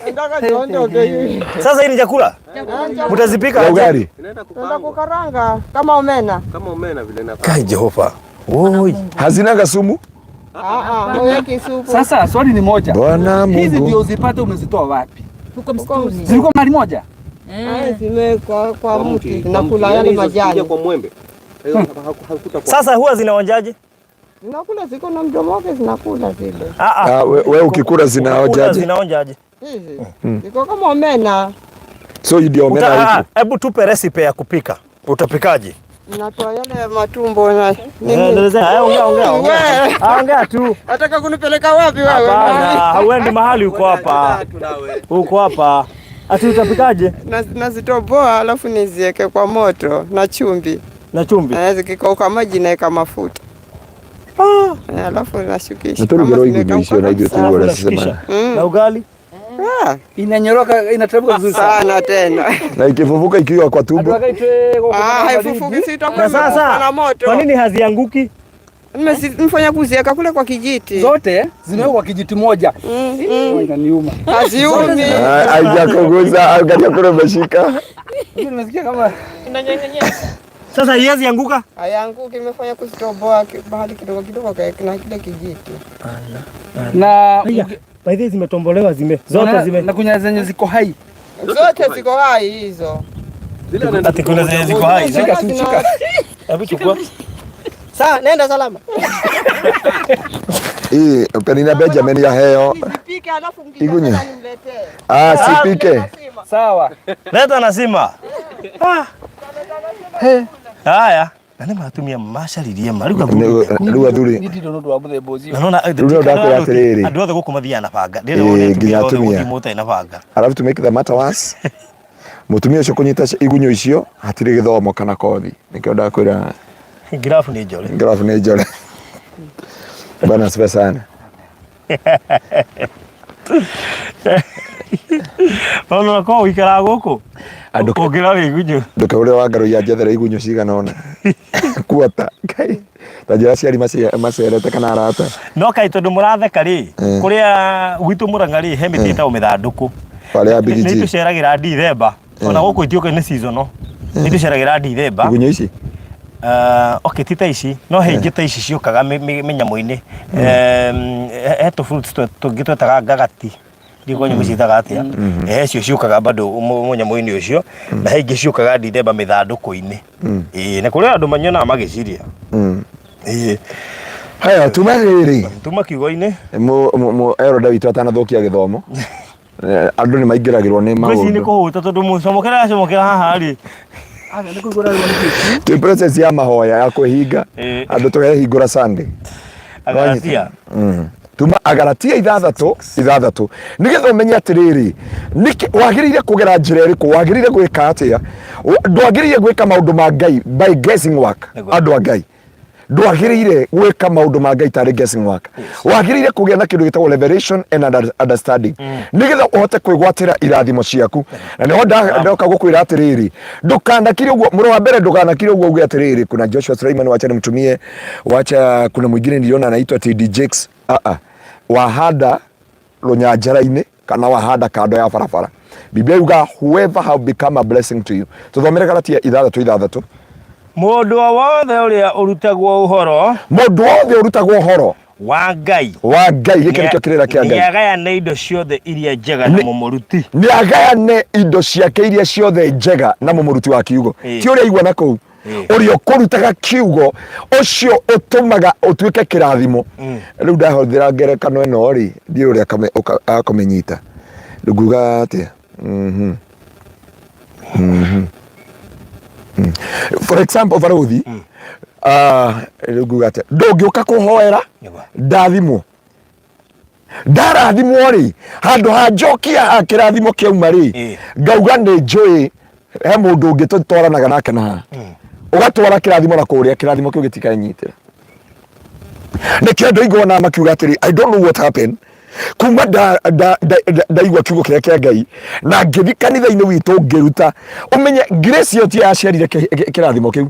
Nataka niondoke hivi. Sasa hii ni chakula? Mtazipika Ya aje? ugali. inaenda Tunataka kukaangwa kukaranga kama omena. kama omena vile na Kai Jehova. Oi. Hazinanga sumu. Ah ah, huweki supu. Sasa swali ni moja. Bwana Hizi Mungu. ndio uzipate umezitoa wapi? Huko msituni. Zilikuwa mahali moja? Ah, zimewekwa kwa mti kwa zinakula Yaani yale hizo zikija majani. kwa mwembe. Hiyo hakutakuwa. Sasa huwa zinaonjaje? Zinakula ziko na mdomo wake zinakula zile. Ah ah. Ah, we, we ukikula Ukikula zinaonjaje? Zinaonjaje? Hizi ziko kama omena. So hii ndio omena Uta- huku. ah, Hebu tupe recipe ya kupika. Utapikaje? Natoa yale matumbo na Eh, nini. Endelea. Haya, ongea ongea ongea. Wewe. Ah, ongea tu. Nataka kunipeleka wapi wewe? Hapana, hauendi mahali uko hapa. Uko hapa. Ati utapikaje? Nazitoboa alafu niziweke kwa moto na chumvi. Na chumvi. Eh, Zikikauka maji naweka mafuta. Eh, Alafu nashukisha. Na tũrugĩrwo Kama igunyũ icio na ithuĩ zimekauka tũigua ũrĩa Unashukisha. cicemaga. Na ugali? Ah, Inanyoroka, inateremka vizuri sana. sana tena. Na ikifufuka ikiwa kwa Andũ tumbo. akaitwe gũkũ Ah, haifufuki si itakuwa Na sasa imekufa na moto. kwa nini hazianguki? Nimefanya kuziweka kule kwa kijiti. Zote zimewekwa kwa kijiti moja. Oh, Inaniuma. Haziumi. Ah, Haijakuguza, angalia kule umeshika. Mimi Nimesikia kama Sasa haiwezi anguka? Hayanguki, imefanya kuzitoboa mahali kidogo kidogo na kile kijiti. na Haya, by the way zimetombolewa zime zote na, zime na kuna zenye ziko hai. Zote ziko hai hizo. Zile anaenda Ati kuna zenye ziko hai. Shika tu, shika. Hebu chukua. Sawa, nenda salama. Hii Penina Benjamin yaheo. Nizipike alafu Igunya. mkitaka nimletee. Ah, sipike. Sawa. Leta nasima. Ah. Haya. Na nĩ matumia macaririe ma rĩu Rĩu athuri Niĩ ndirĩ ũndũ wa mũthemba ũcio. na nona Rĩu nĩo ndakwĩra atĩrĩrĩ. andũ othe gũkũ mathiaga na banga Ĩĩ, ndĩrenda wone nginya atumia othe atumia. gũthiĩ mũtarĩ na banga Alafu to make the matter worse, mũtumia ũcio kũnyita igunyũ icio hatirĩ gĩthomo kana kothi. Nĩkĩo ndakwĩra ngirabu nĩ njore ngirabu nĩ njore. Bwana asifiwe sana. Ona ko ũikaraga gũkũ Andũ- ũngĩra wĩ igunyũ Ndũkaũrĩre wangarũiya njethere igunyũ cigana ũna. Kuota. Ngai. Ta njĩra aciari macerete kana arata. no kaĩ tondũ mũratheka rĩ Eh. kũrĩa gwitũ Mũrang'a rĩ he mĩtĩ ĩtagwo mĩthandũkũ Wale a nĩ bigiji. tũceragĩra Dithemba ona gũkũ itiũke nĩ seasonal nĩ tũceragĩra Dithemba Igunyũ ici? Okay ti ta ici no he ingĩ ta ici ciũkaga mĩnyamũ-inĩ he tũ fruits tũngĩ twetaga ngagati ndiũ kwanyu mũciĩtaga atĩa he cio ciũkaga bado mũnyamũ-inĩ ũcio na he ingĩ ciũkaga Dithemba mĩthandũkũ-inĩ ĩĩ na kũrĩ andũ manyonaga magĩciria ĩĩ Haya, tuma rĩrĩ. tuma kiugo-inĩ Eroda witũ atanathũkia gĩthomo. Andũ nĩ maingĩragĩrwo nĩ ngwĩciria nĩ maũndũ. kũhũta tondũ mũcomokera acomokera haha rĩ Twĩ process ya mahoya ya kwĩhinga. Ĩĩ. Andũ tũrehingũra Sunday. Agalatia Tuma Agalatia ithathatũ ithathatũ nĩgetha ũmenye atĩrĩrĩ nĩkĩ wagĩrĩire kũgera njĩra ĩrĩkũ wagĩrĩire gwĩka atĩa ndwagĩrĩire gwĩka maũndũ ma Ngai by guessing work Nĩguo. andũ a Ngai ndwagĩrĩire gwĩka maũndũ ma Ngai tarĩ guessing work wagĩrĩire kũgĩa na kĩndũ gĩtagwo revelation and understanding nĩgetha ũhote kwĩgwatĩra irathimo ciaku na nĩho ndoka gũkwĩra atĩrĩrĩ ndũkanakire ũguo mũro wa mbere ndũkanakire ũguo uge atĩrĩrĩ kuna Joshua Suleiman wacha nimtumie wacha kuna mwingine niliona anaitwa TD Jakes ah ah wahanda rũnyanjara-inĩ kana wahanda kando ya barabara Biblia yuga whoever have become a blessing to you tuthomere Galatia ithathatũ ithathatũ Mũndũ o wothe ũrĩa ũrutagwo ũhoro mũndũ wothe ũrutagwo ũhoro wa Ngai wa Ngai gĩkĩ nĩkĩo kĩrĩra kĩa Ngai nĩagayane indo ciothe iria njega na mũmũruti nĩ agayane indo ciake iria ciothe njega na mũmũruti wa kiugo Ĩĩ. ti ũrĩa aigua na kũu Ĩĩ. ũrĩa ũkũrutaga kiugo ũcio ũtũmaga ũtuĩke kĩrathimo rĩu ndahũthĩra ngerekano ĩno rĩ ndiũĩ ũrĩa akũmĩnyita rĩu nguga atĩa Mhm. Mhm. Mm. For example barothi ah, rĩu nguga atĩa ndũngĩũka kũhoera Nĩguo. ndathimwo ndarathimwo rĩ handũ ha njokia ha kĩrathimo kĩauma rĩ Ĩĩ. ngauga nĩ njũĩ he mũndũ ũngĩ tũtwaranaga nake na haha ũgatwara kĩrathimo na kũrĩa kĩrathimo kĩu gĩtikanyitĩra nĩkĩo andũ aingĩ wonaga makiuga atĩrĩ i don't know what happened kuma ndaigua kiugo kĩrĩa kĩa ngai na ngĩthi kanitha-inĩ witũ ngĩruta ũmenye grace ĩyo ti yaciarire kĩrathimo kĩu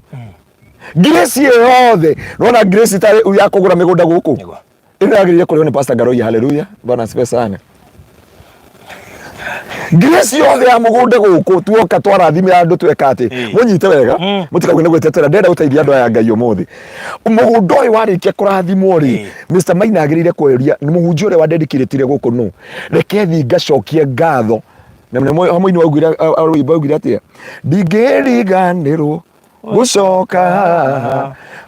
grace ĩyo yothe nona grace tarĩ ya kũgũra mĩgũnda gũkũ Nĩguo. Ĩno yagĩrĩire kũrĩhwo nĩ Pastor Ngaroia. Haleluya. Bwana asifiwe sana. Grace yothe ya mũgũnda gũkũ tuoka twarathimĩra andũ tweka atĩ mũnyite wega mũtikauge nĩ gwĩtetera ndĩrenda gũteithia andũ aya a Ngai ũmũthĩ mũgũnda ũyũ warĩkia kũrathimwo rĩ Mr Maina agĩrĩire kũria nĩ mũhunjia ũrĩa wandedikĩrĩtire gũkũ nũ reke thiĩ ngacokie ngatho na mũini waugire rwĩmbo augire atĩa ndingĩriganĩrwo gũcoka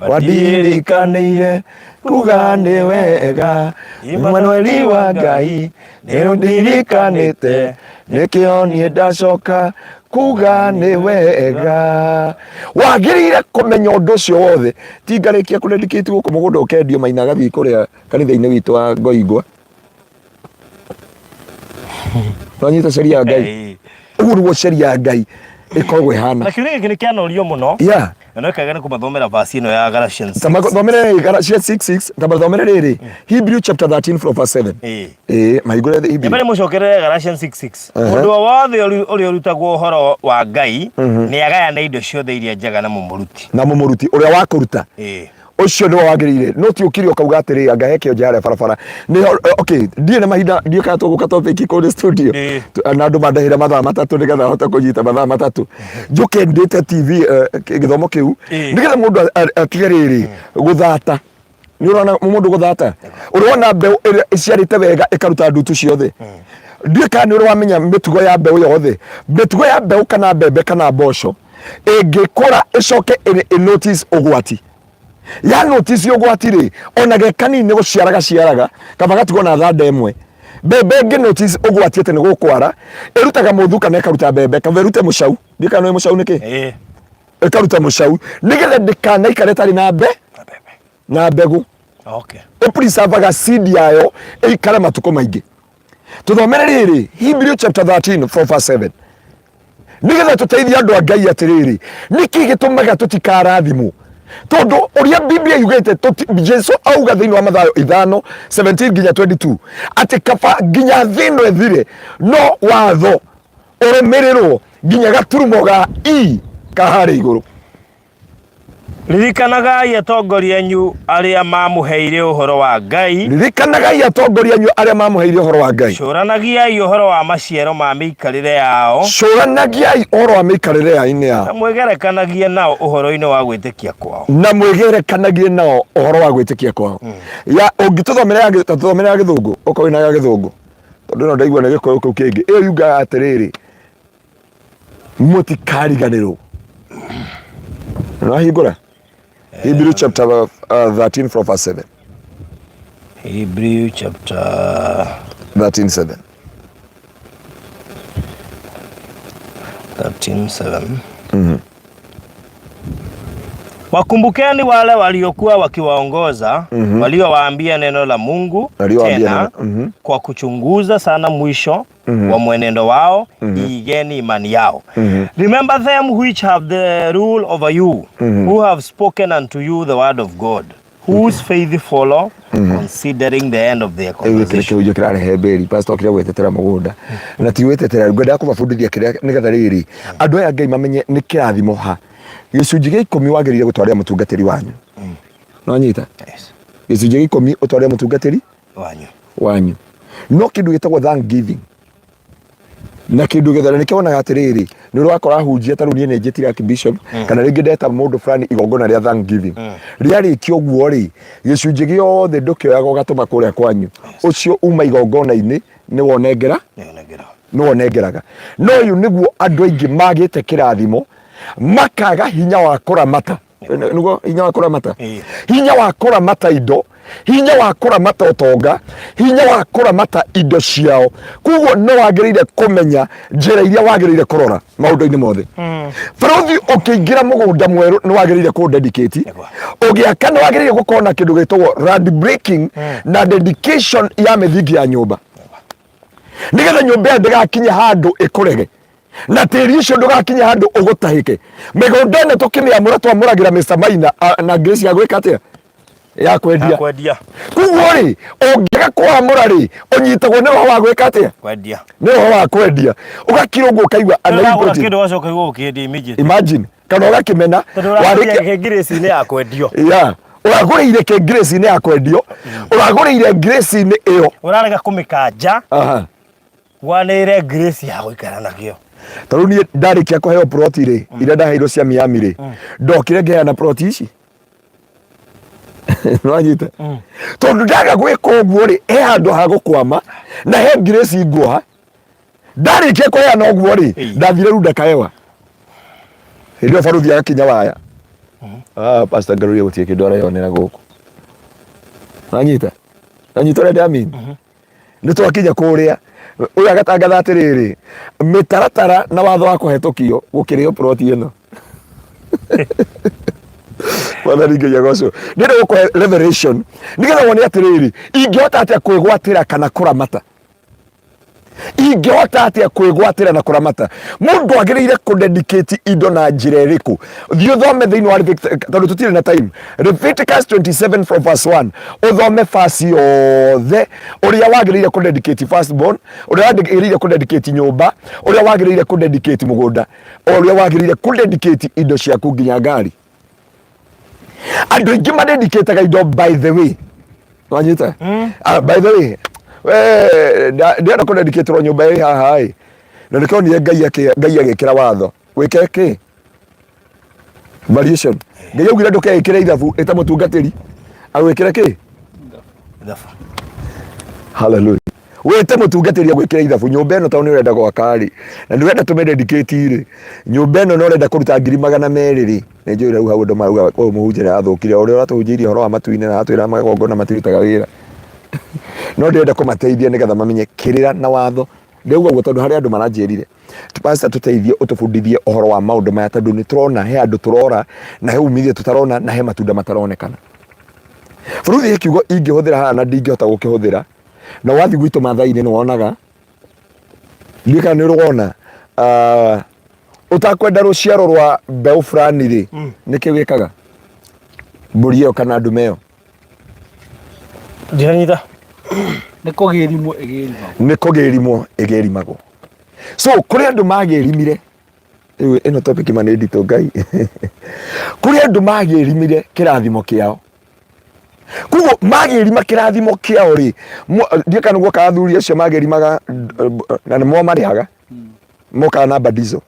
wandirikanĩire kuga nĩ wega Emmanueli wa Ngai nĩũndirikanĩte nĩkĩo niĩ ndacoka kuga nĩ wega wagĩrĩire kũmenya ũndũ ũcio wothe ti ngarĩkia kũrendikĩti gũkũ mũgũnda ũkendio maina agathiĩ kũrĩa kanitha-inĩ witũ wa Ngoingwa Nwanyita sheria ya Ngai Ĩĩ. ũguo nĩguo sheria ya Ngai ĩkoragwo ĩhana Na kĩũria gĩkĩ nĩ kĩanorio mũno yeah na no kĩagĩrĩire kũmathomera verse ĩno ya Galatians. Ta mathomere Galatians 6:6 ta mathomere rĩrĩ Hebrew chapter 13 from verse 7 Ĩĩ. ĩĩ mahingũre Hebrew Nyambe mũcokerere Galatians 6:6. Mũndũ o wothe ũrĩa ũrutagwo ũhoro wa Ngai nĩ agayane indo ciothe iria njega na mũmũruti. na mũmũruti ũrĩa wa kũruta Ĩĩ. ũcio nĩwe wagĩrĩire no ti ũkiri ũkauga atĩrĩ anga he kĩonje harĩa barabara nĩ okay ndiĩ na mahinda ndiĩ kana tũgũka topic kũrĩ studio Ĩĩ. Na andũ mandahĩra mathaa matatũ nĩgetha hote kũnyita mathaa matatũ njũke ndĩte TV gĩthomo kĩu Ĩĩ. nĩgetha mũndũ atige rĩrĩ gũthata nĩ ũrona mũndũ gũthata ũrona mbeũ ĩrĩa ĩciarĩte wega ĩkaruta ndutu ciothe ndiũĩ kana nĩ ũrĩ wamenya mĩtugo ya mbeũ yothe mĩtugo ya mbeũ kana mbembe kana mboco ĩngĩkũra ĩcoke ĩ notice ũgwati ya notice ũgwati rĩ ona ge kanini nĩ gũciara gaciaraga kaba gatigwo na thanda ĩmwe mbembe ĩngĩ notice ũgwati atĩ nĩ gũkwara ĩrutaga mũthu kana ĩkaruta mbembe kaba ĩrute mũcau ndiũĩ kana nĩ mũcau nĩkĩ Ĩĩ. ĩkaruta mũcau nĩgetha ndĩkanaikare ĩtarĩ na mbe Na mbembe. na mbegũ Okay. ĩpreservaga seed yayo ĩikare matukũ maingĩ tũthomere rĩrĩ Hebrew chapter 13 from verse 7 nĩgetha tũteithie andũ a Ngai atĩrĩrĩ nĩkĩ gĩtũmaga tũtikarathimwo tondũ ũrĩa Biblia yugĩte Jesu auga thĩinĩ wa Mathayo 5:17 nginya 22 atĩ kaba nginya thĩ ĩno ĩthire no watho ũrũmĩrĩrwo nginya gaturumo ga i ka harĩa igũrũ Ririkanagai atongoria anyu arĩa maamũheire ũhoro wa Ngai. Ririkanagai atongoria anyu arĩa maamũheire ũhoro wa Ngai. Cũranagiai ũhoro wa maciaro ma mĩikarĩre yao. Cũranagiai ũhoro wa mĩikarĩre yainĩ yao. Na mwĩgerekanagie nao ũhoro-inĩ wa gwĩtĩkia kwao. Na mwĩgerekanagie nao ũhoro wa gwĩtĩkia kwao. Ya ũngĩtũthomera ya tũthomere ya gĩthũngũ okorwo wĩna ya gĩthũngũ tondũ ĩno ndaigua nĩ gĩkũyũ kĩu kĩngĩ ĩyo yugaga atĩrĩrĩ mũtikariganĩrwo nĩwahingũra Hebrew chapter 13 from verse 7 Hebrew chapter 13 7 13 7. Wakumbukeni wale waliokuwa wakiwaongoza waliowaambia neno la Mungu Waliowaambia tena neno, kwa kuchunguza sana mwisho wa mwenendo wao iigeni imani yao. Remember them which have the rule over you who have spoken unto you the word of God whose faith follow considering the end of their Rĩu gĩkĩ nĩ conversation. kĩhunjio kĩrarehe mbĩri pastor kĩrĩa gwĩtetera mũgũnda na ti gwĩtetera ngwendaga kũmabundithia kĩrĩa nĩgetha rĩrĩ andũ aya Ngai mamenye nĩ kĩrathimo ha gĩcunjĩ gĩa ikũmi wagĩrĩire gũtwarĩra mũtungatĩri wanyu nonyita Yes. gĩcunjĩ gĩa ikũmi ũtwarĩre mũtungatĩri Wanyu. wanyu no kĩndũ gĩtagwo thanksgiving na kĩndũ gĩothe na nĩkĩo wonaga atĩrĩrĩ nĩ ũrakora hunjia ta rĩu niĩ nĩ njĩtire archbishop kana rĩngĩ ndeta mũndũ fulani igongona rĩa thanksgiving rĩarĩkia ũguo rĩ gĩcunjĩ gĩothe ndũkĩoyaga ũgatũma kũrĩa kwanyu ũcio uma igongona-inĩ nĩ wonengera Nĩonengera. nĩ wonengeraga no ũyũ nĩguo andũ aingĩ magĩte kĩrathimo makaga hinya wa kũramata nĩguo hinya wa kũramata Ĩĩ. hinya wa kũramata indo hinya wa kũramata ũtonga hinya wa kũramata indo ciao koguo no wagĩrĩire kũmenya njĩra iria wagĩrĩire kũrora maũndũ-inĩ mothe barũthi ũkĩingĩra mũgũnda mwerũ nĩ wagĩrĩire kũ dedicate Nĩguo. ũgĩaka nĩ wagĩrĩire gũkorwo na kĩndũ gĩtagwo land breaking na dedication ya mĩthingi ya nyũmba nĩgetha nyũmba ĩyo ndĩgakinye handũ ĩkũrege na tĩri ũcio ndũgakinye handũ ũgũtahĩke mĩgũnda ĩno tũkĩmĩamũra twamũragĩra Mr. Maina na Grace ya gwĩka atĩa ya kwendia Ya kwendia. koguo rĩ ũngĩaga kwamũra rĩ ũnyitagwo nĩ roho wa gwĩka atĩa Kwendia. nĩ roho wa kwendia ũgakira ũguo ũkaigua Ũragũra anaimprove. kĩndũ ũgacoka ũkaigua ũkĩendia immediately. imagine kana ũgakĩmena Tondũ ũrakĩendia kĩngirĩci-inĩ ya kwendio. ya Ũragũrĩire kĩ grace-inĩ ya kwendio? Ũragũrĩire grace-inĩ ĩyo? Ũrarega kũmĩkanja. Aha. Wanĩrĩre grace ya gũikara nakĩo. Ta rĩu niĩ ndarĩkia kũheo ploti rĩ, iria ndaheirwo cia Miami rĩ, ndokire ngĩheana ploti ici. Nĩwanyita? Tondũ ndaga gwĩka ũguo rĩ, he handũ ha gũkwama na he grace nguoha. Ndarĩkia kũheana ũguo rĩ, ndathire rĩu ndakaewa. Hĩndĩ ĩyo baruthi agakinya waya. Ah, Pastor Ngaruiya gũtirĩ kĩndũ areyonera gũkũ. Nanyita? Nanyita ũrĩa ndĩramini? Nĩ twakinya kũrĩa ũyũ agatangatha atĩrĩrĩ, mĩtaratara na watho wa kũhetũkio gũkĩrĩo ploti ĩno. Mwathani Ngai agocwo. Ndĩrenda gũkũhe revelation nĩgetha wone atĩrĩrĩ, ingĩhota atĩa kwĩgwatĩra kana kũramata. Ingĩhota atĩa kwĩgwatĩra na kũramata? Mũndũ agĩrĩire kũdedicate indo na njĩra ĩrĩkũ? Thiĩ ũthome thĩinĩ wa Leviticus, tondũ tũtirĩ na time. Leviticus 27 from verse 1, ũthome verse yothe ũrĩa wagĩrĩire kũdedicate firstborn, ũrĩa wagĩrĩire kũdedicate nyũmba, ũrĩa wagĩrĩire kũdedicate mũgũnda, ũrĩa wagĩrĩire kũdedicate indo ciaku nginya ngari. Andũ aingĩ madedicataga indo, by the way, wanyita? Ah, by the way, we ndĩrenda kũdedicatĩrwo nyũmba ĩ haha ĩ, na nĩkĩo nire Ngai Ngai agĩkĩra watho wĩke kĩ variation. Ngai augire ndũkeĩkĩre ithabu ĩta mũtungatĩri agwĩkĩre kĩ. Ithabu. Hallelujah. Wĩte mũtungatĩri agwĩkĩre ithabu nyũmba ĩno, tondũ nĩ ũrenda gwaka rĩ, na nĩ ũrenda tũmĩ dedicate rĩ, nyũmba ĩno, na ũrenda kũruta 200,000 rĩ. Nĩ njũĩ rĩu hau andũ marauga ũyũ mũhunjia nĩ arathũkire, ũrĩa ũratũhunjĩirie ũhoro wa matu-inĩ na aratwĩra magongona matirutaga wĩra. No ndĩrenda kũmateithia nĩgetha mamenye kĩrĩra na watho. Ndĩrauga ũguo tondũ harĩ andũ maranjĩrire, "Pastor, tũteithie, ũtũbundithie ũhoro wa maũndũ maya, tondũ nĩ tũrona he andũ tũrora na he umithio tũtarona na he matunda mataronekana." Bũrũri he kiugo ingĩhũthĩra haha na ndingĩhota gũkĩhũthĩra, na wathiĩ gwitũ Maathai-inĩ nĩ wonaga, ndiũĩ kana nĩ ũrĩ wona, ũtakwenda rũciaro rwa mbeũ fulani rĩ, nĩkĩ wĩkaga mbũri ĩyo kana ndume ĩyo? Ndinanyita. Nĩ kũgĩrimwo ĩgĩrimagwo. Nĩ kũgĩrimwo ĩgĩrimagwo. So kũrĩ andũ magĩrimire rĩu ĩno topic ma nĩ nditũ Ngai. Kũrĩ andũ magĩrimire kĩrathimo kĩao, koguo magĩrima kĩrathimo kĩao rĩ, ndiũĩ kana nĩguo kana athuri acio magĩrimaga na nĩ mwamarĩhaga, mokaga na badizo,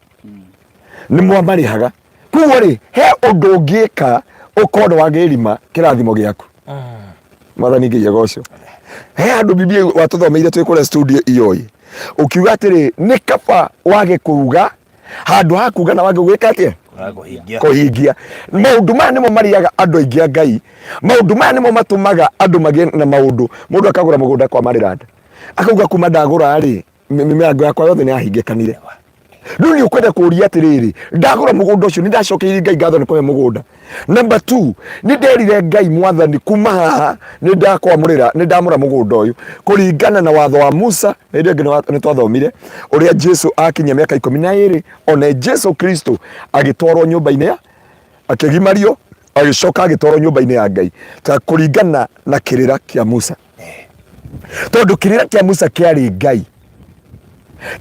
nĩ mwamarĩhaga. Koguo rĩ, he ũndũ ũngĩka ũkorwo nĩ wagĩrima kĩrathimo gĩaku. Mwathani Ngai agocwo. He handũ Biblia watũthomeire twĩ kũrĩa studio iyoĩ, ũkiuga atĩrĩ, nĩ kaba wage kuuga handũ ha kuuga na wage gwĩka atĩa? Kũhingia. Kũhingia. Maũndũ maya nĩmo marĩaga andũ aingĩ a Ngai. Maũndũ maya nĩmo matũmaga andũ magĩe na maũndũ. Mũndũ akagũra mũgũnda kwa Maryland, akauga kuma ndagũra rĩ, mĩrango yakwa yothe nĩ yahingĩkanire. Rĩu nĩ ũkwenda kũũria atĩrĩrĩ, ndagũra mũgũnda ũcio nĩ ndacokeirie Ngai ngatho nĩ kũhe mũgũnda? Number 2, nĩ nderire Ngai, "Mwathani, kuma haha nĩ ndakwamũrĩra, nĩ ndamũra mũgũnda ũyũ kũringana na watho wa Musa." Na hĩndĩ ĩngĩ nĩ twathomire ũrĩa Jesu akinyia mĩaka 12, ona Jesu Kristo agĩtwarwo nyũmba-inĩ ya akĩgimario, agĩcoka agĩtwarwo nyũmba-inĩ ya Ngai ta kũringana na kĩrĩra kĩa Musa, tondũ kĩrĩra kĩa Musa kĩarĩ Ngai.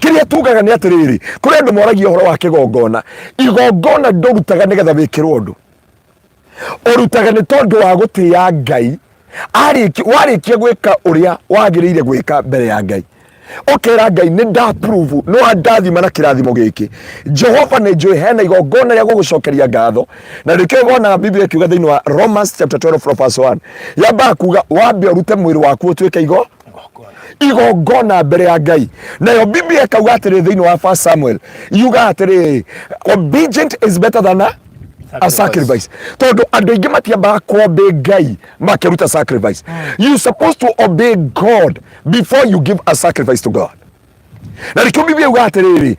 Kĩrĩa tugaga nĩ atĩrĩrĩ, kũrĩ andũ moragia ũhoro wa kĩgongona. Igongona ndũrutaga nĩgetha wĩkĩrwo ũndũ, ũrutaga nĩ tondũ wa gũtĩĩa Ngai. Warĩkia gwĩka ũrĩa wagĩrĩire gwĩka mbere ya Ngai, ũkera Ngai, "Nĩ ndaprove nĩ wandathima na kĩrathimo gĩkĩ, Jehova, nĩ njũĩ hena igongona rĩa gũgũcokeria ngatho." Na nĩkĩo wonaga Biblia ĩkiuga thĩinĩ wa Romans chapter 12 from verse 1, yambaga kuga wambe ũrute mwĩrĩ waku ũtuĩke igongona mbere ya Ngai. Nayo Biblia ĩkauga atĩrĩ thĩinĩ wa First Samuel, yuga atĩrĩ, "Obedient is better than a sacrifice." Tondũ andũ aingĩ matiambaga kũobey Ngai makĩruta sacrifice. You supposed to obey God before you give a sacrifice to God. Na nĩkĩo Biblia yuga atĩrĩrĩ,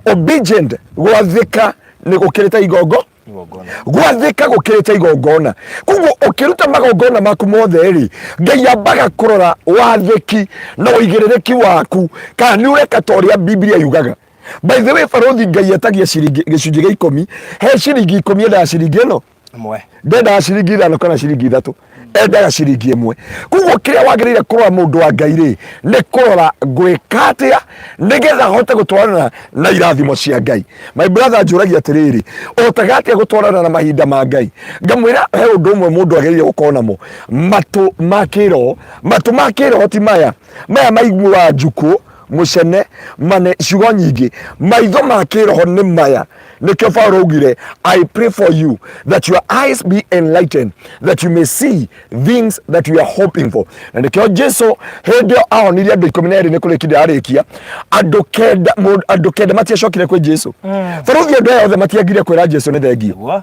obedient, gwathĩka nĩ gũkĩrĩte igongo. Igongona. Gwathĩka gũkĩrĩte igongona. Koguo ũkĩruta magongona maku mothe rĩ, Ngai ambaga kũrora wathĩki na ũigĩrĩrĩki waku, kana nĩ ũreka ta ũrĩa Biblia yugaga. By the way, barothi, Ngai etagia ciringi gĩcunjĩ gĩa 10. He ciringi 10 endaga ciringi ĩno. Ĩmwe. Ndendaga ciringi 5 kana ciringi 3. Endaga ciringi ĩmwe. Koguo kĩrĩa wagĩrĩire kũrora mũndũ wa Ngai rĩ, nĩ kũrora ngwĩka atĩa nĩgetha hote gũtwarana na irathimo cia Ngai. My brother anjũragia atĩrĩrĩ, ũhotaga atĩa gũtwarana na mahinda ma Ngai? Ngamwĩra he ũndũ ũmwe mũndũ agĩrĩire gũkorwo namo, matũ ma kĩroho. Matũ ma kĩroho ti maya maya maiguaga njukũ mũcene mane ciugo nyingĩ. Maitho ma kĩroho nĩ maya. Nĩkĩo Paulo augire, I pray for you that your eyes be enlightened that you may see things that you are hoping for. Na nĩkĩo Jesu hĩndĩ ĩyo ahonirie andũ 12 nĩ kũrĩkia ndarĩkia, andũ kenda matiacokire kwĩ Jesu. Barũthi andũ aya othe matiagire kwĩra Jesu nĩ thengio. Nĩguo.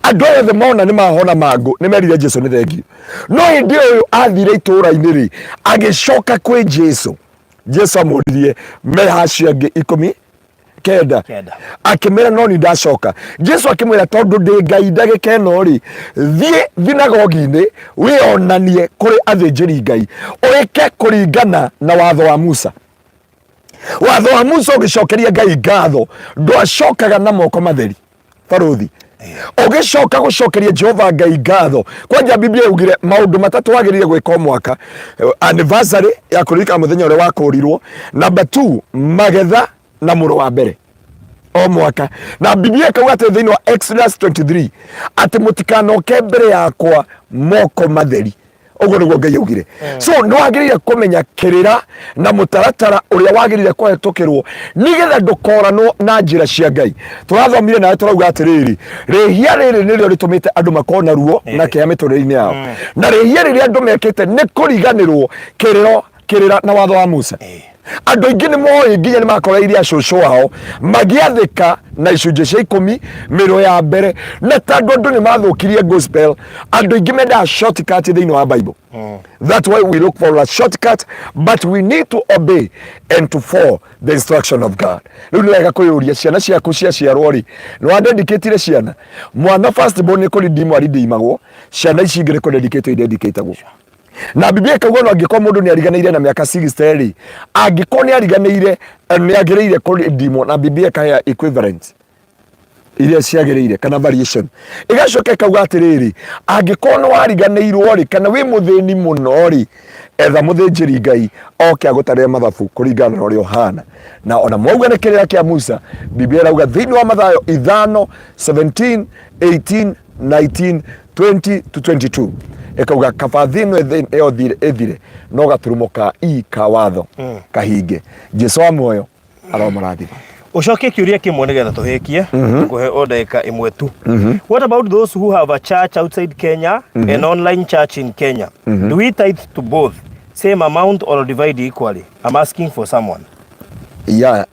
Andũ aya othe mona nĩ mahona mangũ nĩ merire Jesu nĩ thengio. No hĩndĩ ũyũ athire itũũra-inĩ rĩ, agĩcoka kwĩ Jesu. Jesu amũririe me acio angĩ 19. Kenda. Akĩmwĩra no ni ndacoka. Jesu akĩmwĩra tondũ ndĩ Ngai ndagĩka ĩno rĩ, thiĩ thinagogi-inĩ wĩonanie kũrĩ athĩnjĩri Ngai, ũĩke kũringana na watho wa Musa. Watho wa Musa ũgĩcokeria Ngai ngatho ndwacokaga na moko matheri. Barũthi ũgĩcoka gũcokeria Jehova Ngai ngatho, kwanja Biblia yaugire maũndũ matatũ wagĩrĩire gwĩka o mwaka: anniversary ya kũririkana mũthenya ũrĩa wakũrirwo, number 2 magetha, na mũro wa mbere o mwaka. Na Biblia ĩkauga atĩ thĩinĩ wa Exodus 23 atĩ mũtikanoke mbere yakwa moko matheri. Ũguo nĩguo Ngai augire. So nĩ wagĩrĩire kũmenya kĩrĩra na mũtaratara ũrĩa wagĩrĩire kũhetũkĩrwo nĩgetha ndũkoranwo na njĩra cia Ngai. Tũrathomire nawe tũrauga atĩrĩrĩ, rĩhia rĩrĩ nĩrĩo rĩtũmĩte andũ makorwo na ruo na kĩeha mĩtũrĩre-inĩ yao, na rĩhia rĩrĩa andũ mekĩte nĩ kũriganĩrwo kĩrĩra na watho wa Musa. Andũ aingĩ nĩ moĩ nginya nĩ makoreirie acũcũ ao magĩathĩka na icunjĩ cia 10 mĩro ya mbere, na tondũ andũ nĩ mathũkirie gospel, andũ aingĩ mendaga shortcut thĩinĩ wa Bible. That's why we look for a shortcut, but we need to obey and to follow the instruction of God. Rĩu nĩ wega kwĩyũria, ciana ciaku ciaciarwo rĩ, nĩ wadedicatire ciana? Mwana first born nĩ kũredeemwo aredeemagwo, ciana ici ingĩ nĩ kũdedicatwo idedicatagwo. Na Biblia ĩkauga no angĩkorwo mũndũ nĩ ariganĩire na mĩaka 60 rĩ, angĩkorwo nĩ ariganĩire nĩ agĩrĩire kũredeemwo, na Biblia ĩkahea equivalent iria ciagĩrĩire kana variation. Ĩgacoka ĩkauga atĩrĩrĩ, angĩkorwo nĩ wariganĩirwo rĩ, kana wĩ mũthĩni mũno rĩ, etha mũthĩnjĩri Ngai oke agũtarĩre mathabu kũringana na ũrĩa ũhana. Na ona mwauga nĩ kĩrĩra kĩa Musa, Biblia ĩrauga thĩinĩ wa Mathayo 5 17 18 19 20 to 22 ĩkauga kaba thĩ ĩno ĩyo ĩthire no gaturumo ka i ka watho kahinge. Jesu wa muoyo aromũrathima. Ũcokie kĩũria kĩmwe nĩgetha tũhĩkie, ngũhe o ndagĩka ĩmwe tu. What about those who have a church outside Kenya and online church in Kenya? Do we tithe to both same amount or divide equally? I'm asking for someone. Ya,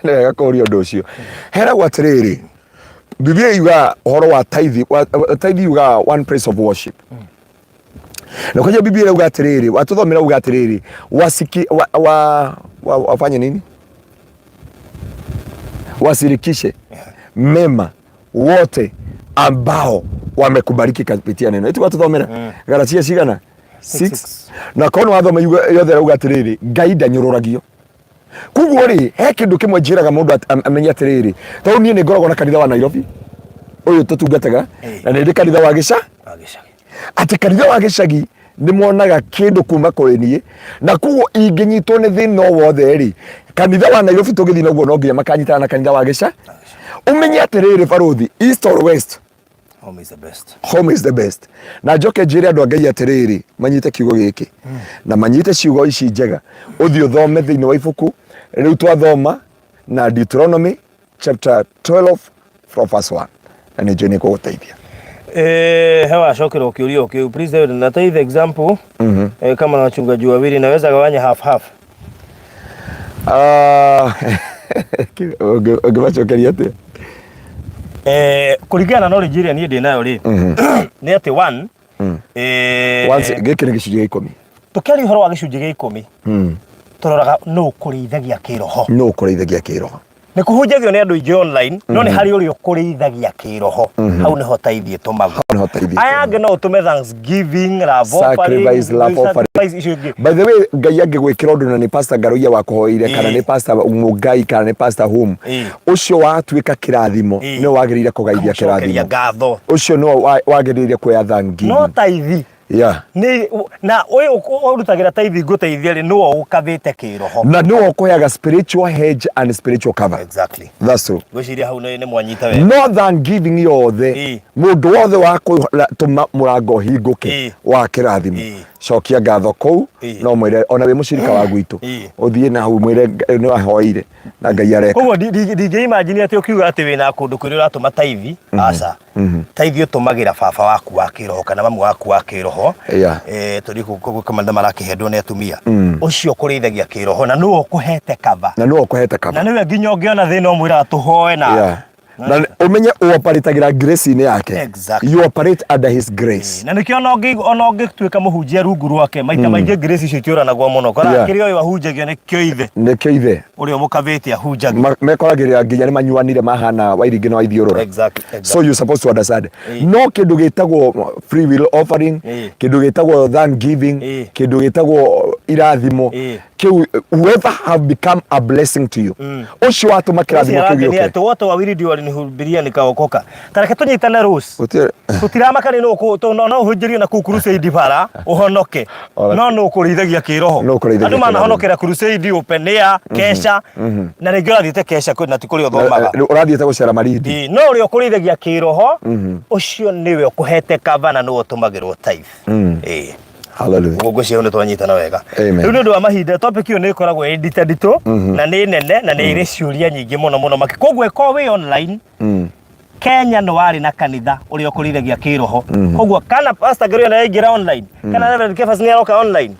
nĩ wega kũũria ũndũ ũcio. Heragwo atĩrĩrĩ, Biblia yugaga ũhoro wa tithe, tithe yugaga one place of worship. Na kwenye Biblia yugaga atĩrĩrĩ, watũthomera uga atĩrĩrĩ, wasiki wa, wa, wa, wafanye nini? Wasirikishe mema wote ambao wamekubariki kupitia neno. Eti watũthomera Galatia cigana? 6. Na korwo wathoma yothe rauga atĩrĩrĩ, Ngai ndanyũrũragio. Koguo rĩ, he kĩndũ kĩmwe njĩraga mũndũ amenye atĩrĩrĩ, tondũ niĩ nĩ ngoragwo na kanitha wa Nairobi ũyũ tũtungataga, na nĩ ndĩ kanitha wa gĩca, atĩ kanitha wa gĩcagi nĩ monaga kĩndũ kuma kũrĩ niĩ, na koguo ingĩnyitwo nĩ thĩna o wothe rĩ, kanitha wa Nairobi tũgĩthiĩ naguo no nginya makanyitana na kanitha wa gĩca. Ũmenye atĩrĩrĩ barũthi, east or west, Home is the best. Home is the best. Na njoke njĩre andũ a Ngai atĩrĩrĩ, manyite kiugo gĩkĩ na manyite ciugo ici njega. Ũthiĩ ũthome thĩinĩ wa ibuku rĩu twathoma na Deuteronomy chapter 12 from verse 1, na nĩ njũĩ nĩ gũgũteithia. Hewa acokerwo kĩũria o kĩu. Please David, na tithe example, kama na wachungaji wawili naweza gawanya half half? Ah, ũngĩmacokeria atĩa? Kũringana na knowledge ĩrĩa niĩ ndĩ nayo rĩ, nĩ atĩ one, Once, gĩkĩ nĩ gĩcunjĩ gĩa 10. Tũkĩaria ũhoro wa gĩcunjĩ gĩa 10, tũroraga nũ ũkũrĩithagia kĩroho. Nũ ũkũrĩithagia kĩroho. Nĩ kũhunjagio nĩ andũ aingĩ online, no nĩ harĩ ũrĩa ũkũrĩithagia kĩroho. Hau nĩho tithe ĩtũmagwo. Hau nĩho tithe. Aya angĩ no ũtũme thanksgiving, love offering, sacrifice, love offering. Sacrifice, icio ingĩ. By the way, Ngai angĩgwĩkĩra ũndũ na nĩ Pastor Ngaruiya wakũhoeire, kana nĩ Pastor Mũngai, kana nĩ Pastor Home, ũcio watuĩka kĩrathimo, nĩwe wagĩrĩire kũgaithia Kamũcokeria kĩrathimo. Ngatho. Ũcio nĩwe wagĩrĩire kuoya thanksgiving. No tithe. Yeah. Nĩ na ũyũ ũrutagĩra tithe ngũteithia rĩ nĩwe ũkabĩte kĩroho. Na nĩwe ũkũheaga spiritual hedge and spiritual cover. Exactly. That's true. Ngwĩciria hau nĩ mwanyita wega. No thanksgiving yothe mũndũ wothe wa kũtũma mũrango ũhingũke wa kĩrathimo, cokia ngatho kũu. No mwĩre ona wĩ mũcirika wa gwitũ, ũthiĩ na hau mwĩre nĩ wahoire na Ngai areka. Koguo ndingĩ imagine atĩ ũkiuga atĩ wĩna kũndũ kũrĩa ũratũma tithe, aca. Tithe ũtũmagĩra baba waku wa kĩroho kana mamu waku wa kĩroho. Tondũ kũu kamanitha marakĩhendwo nĩ atumia. Ũcio ũkũrĩithagia kĩroho na nĩwe ũkũhete cover. Na nĩwe ũkũhete cover. Na nĩwe nginya ũngĩona thĩna ũmwĩraga tũhoe na Na ũmenye ũoparitagĩra grace-inĩ yake. You operate under his grace. Na nĩkĩo ona ũngĩtuĩka mũhunjia rungu rwake, maita maingĩ grace icio itiũranagwo mũno. Kora kĩrĩa ũyũ ahunjagia nĩkĩo ithe. Nĩkĩo ithe. Ũrĩa ũmũkabĩte ahunjagia. Mekoragĩrĩra nginya nĩ manyuanire mahana Wairingĩ na Waithiũrũra. So you supposed to understand. No kĩndũ gĩtagwo free will offering, kĩndũ gĩtagwo thanksgiving, kĩndũ gĩtagwo irathimo, kĩu whoever have become a blessing to you, ũcio watũma kĩrathimo kĩu gĩũke. Atĩ wote wawili ndio walinihubiria nikaokoka. Ta reke tũnyitane Rose. Tũtiramaka nĩ nũ no ũhunjĩrio na kũu crusade bara ũhonoke. No nũ ũkũrĩithagia kĩroho. Nũ ũkũrĩithagia Andũ kĩroho. manahonokera crusade, open air, kesha, na rĩngĩ ũrathiĩte kesha na ti kũrĩa ũthomaga. Ũrathiĩte gũcera Malindi. Ĩĩ, no ũrĩa ũkũrĩithagia kĩroho ũcio nĩwe ũkũhete cover na nĩwe ũtũmagĩrwo tithe. Ĩĩ. Hallelujah. Ũguo ngwĩciria nĩ twanyitana wega. Amen. Rĩu nĩ ũndũ wa mahinda, topic ĩyo nĩ ĩkoragwo ĩ ndita nditũ na nĩ nene na nĩ ĩrĩ ciũria nyingĩ mũno mũno makĩ. Koguo ĩkorwo wĩ online, Kenya nĩ warĩ na kanitha ũrĩa ũkũrĩithagia kĩroho. Koguo kana Pastor Ngeruya nĩ araingĩra online, kana Reverend Kefas nĩ aroka online,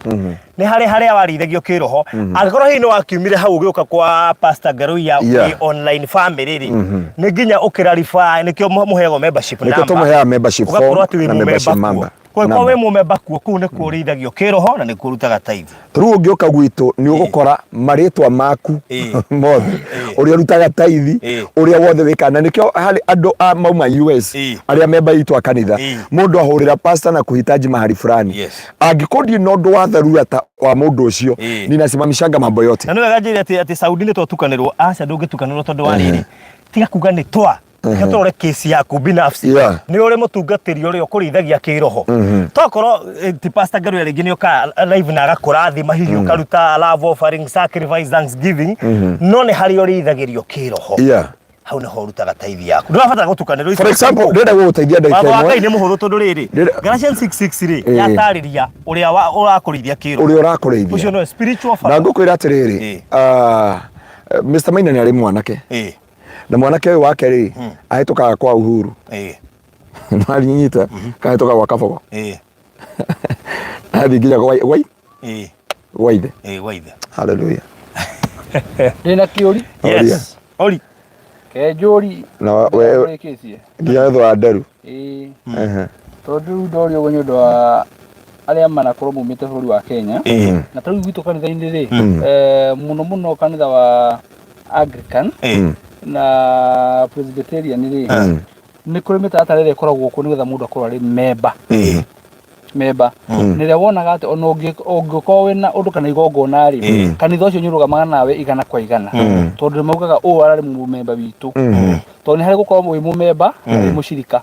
nĩ harĩ harĩa warĩithagio kĩroho. Angĩkorwo hihi nĩ wakiumire hau ũgĩũka kwa Pastor Ngeruya wĩ online family rĩ, nĩ nginya ũkĩrarify, nĩkĩo mũheagwo membership Nĩkĩo number. tũmũheaga membership Ũgakorwo form atĩ wĩ na membership mũmemba kuo. number. Kũngĩkorwo wĩ mũmemba kuo, kũu nĩkuo ũrĩithagio kĩroho na nĩkuo ũrutaga tithe. Rĩu ũngĩũka gwitũ nĩ ũgũkora marĩtwa maku mothe, ũrĩa ũrutaga tithe, ũrĩa wothe wĩkaga. Na nĩkĩo harĩ andũ a mauma US arĩa memba itũ a kanitha, mũndũ ahũrĩra pastor na kuhitaji mahali fulani, angĩkorwo ndirĩ na ũndũ wa dharura ta wa mũndũ ũcio, ninasimamishanga mambo yote. Na nĩ wega njĩre atĩ Saudi nĩ twatukanĩrwo. Aca, ndũngĩtukanĩrwo tondũ wa rĩrĩ, tiga kuga nĩ twa. Reke tũrore kesi yaku binafsi. Nĩ ũrĩ mũtungatĩri ũrĩa ũkũrĩithagia kĩroho. Tokorwo ti Pastor Ngaruya rĩngĩ nĩ ũkaga live na agakũrathima, hihi ũkaruta love offering, sacrifice, thanksgiving, no nĩ harĩa ũrĩithagĩrio kĩroho. Hau nĩho ũrutaga tithe yaku. Ndũrabatara gũtukanĩrwo. For example, ndĩrenda gũgũteithia ndagĩka Watho wa ĩmwe. Ngai nĩ mũhũthũ tondũ rĩrĩ, Galatians 6:6 rĩ, yatarĩria ũrĩa ũrakũrĩithia kĩroho. Ũrĩa ũrakũrĩithia. Ũcio nĩwe spiritual Na father. ngũkwĩra atĩrĩrĩ, Mr. Maina nĩ arĩ mwanake. Na mwanake ũyũ wake rĩ, ahĩtũkaga kwa Uhuru. Nĩwanyita, kahĩtũka gwa Kabogo. Athiĩ nginya gwa gwa gwa ithe. Ĩĩ, gwa ithe. Hallelujah. Ndĩna kĩũri. Yes. Ori. Kenjũri. Na we Ũrĩkĩtie. nginya wetho wa nderu. Ĩĩ. Tondũ rĩu ndorio ũguo nĩ ũndũ wa arĩa manakorwo maumĩte bũrũri wa Kenya. Na ta rĩu gwitũ kanitha-inĩ rĩ, mũno mũno kanitha wa Anglican na Presbyterian rĩ, nĩ kũrĩ mĩtaratara ĩrĩa ĩkoragwo kuo nĩgetha mũndũ akorwo arĩ member. Member. Nĩ ĩrĩa wonaga atĩ ona ũngĩkorwo wĩna ũndũ kana igongona rĩ, kanitha ũcio nĩ ũrũgamaga nawe igana kwa igana. Tondũ nĩ maugaga ũyũ ararĩ mũmemba witũ. Tondũ nĩ harĩ gũkorwo wĩ mũmemba na wĩ mũcirika.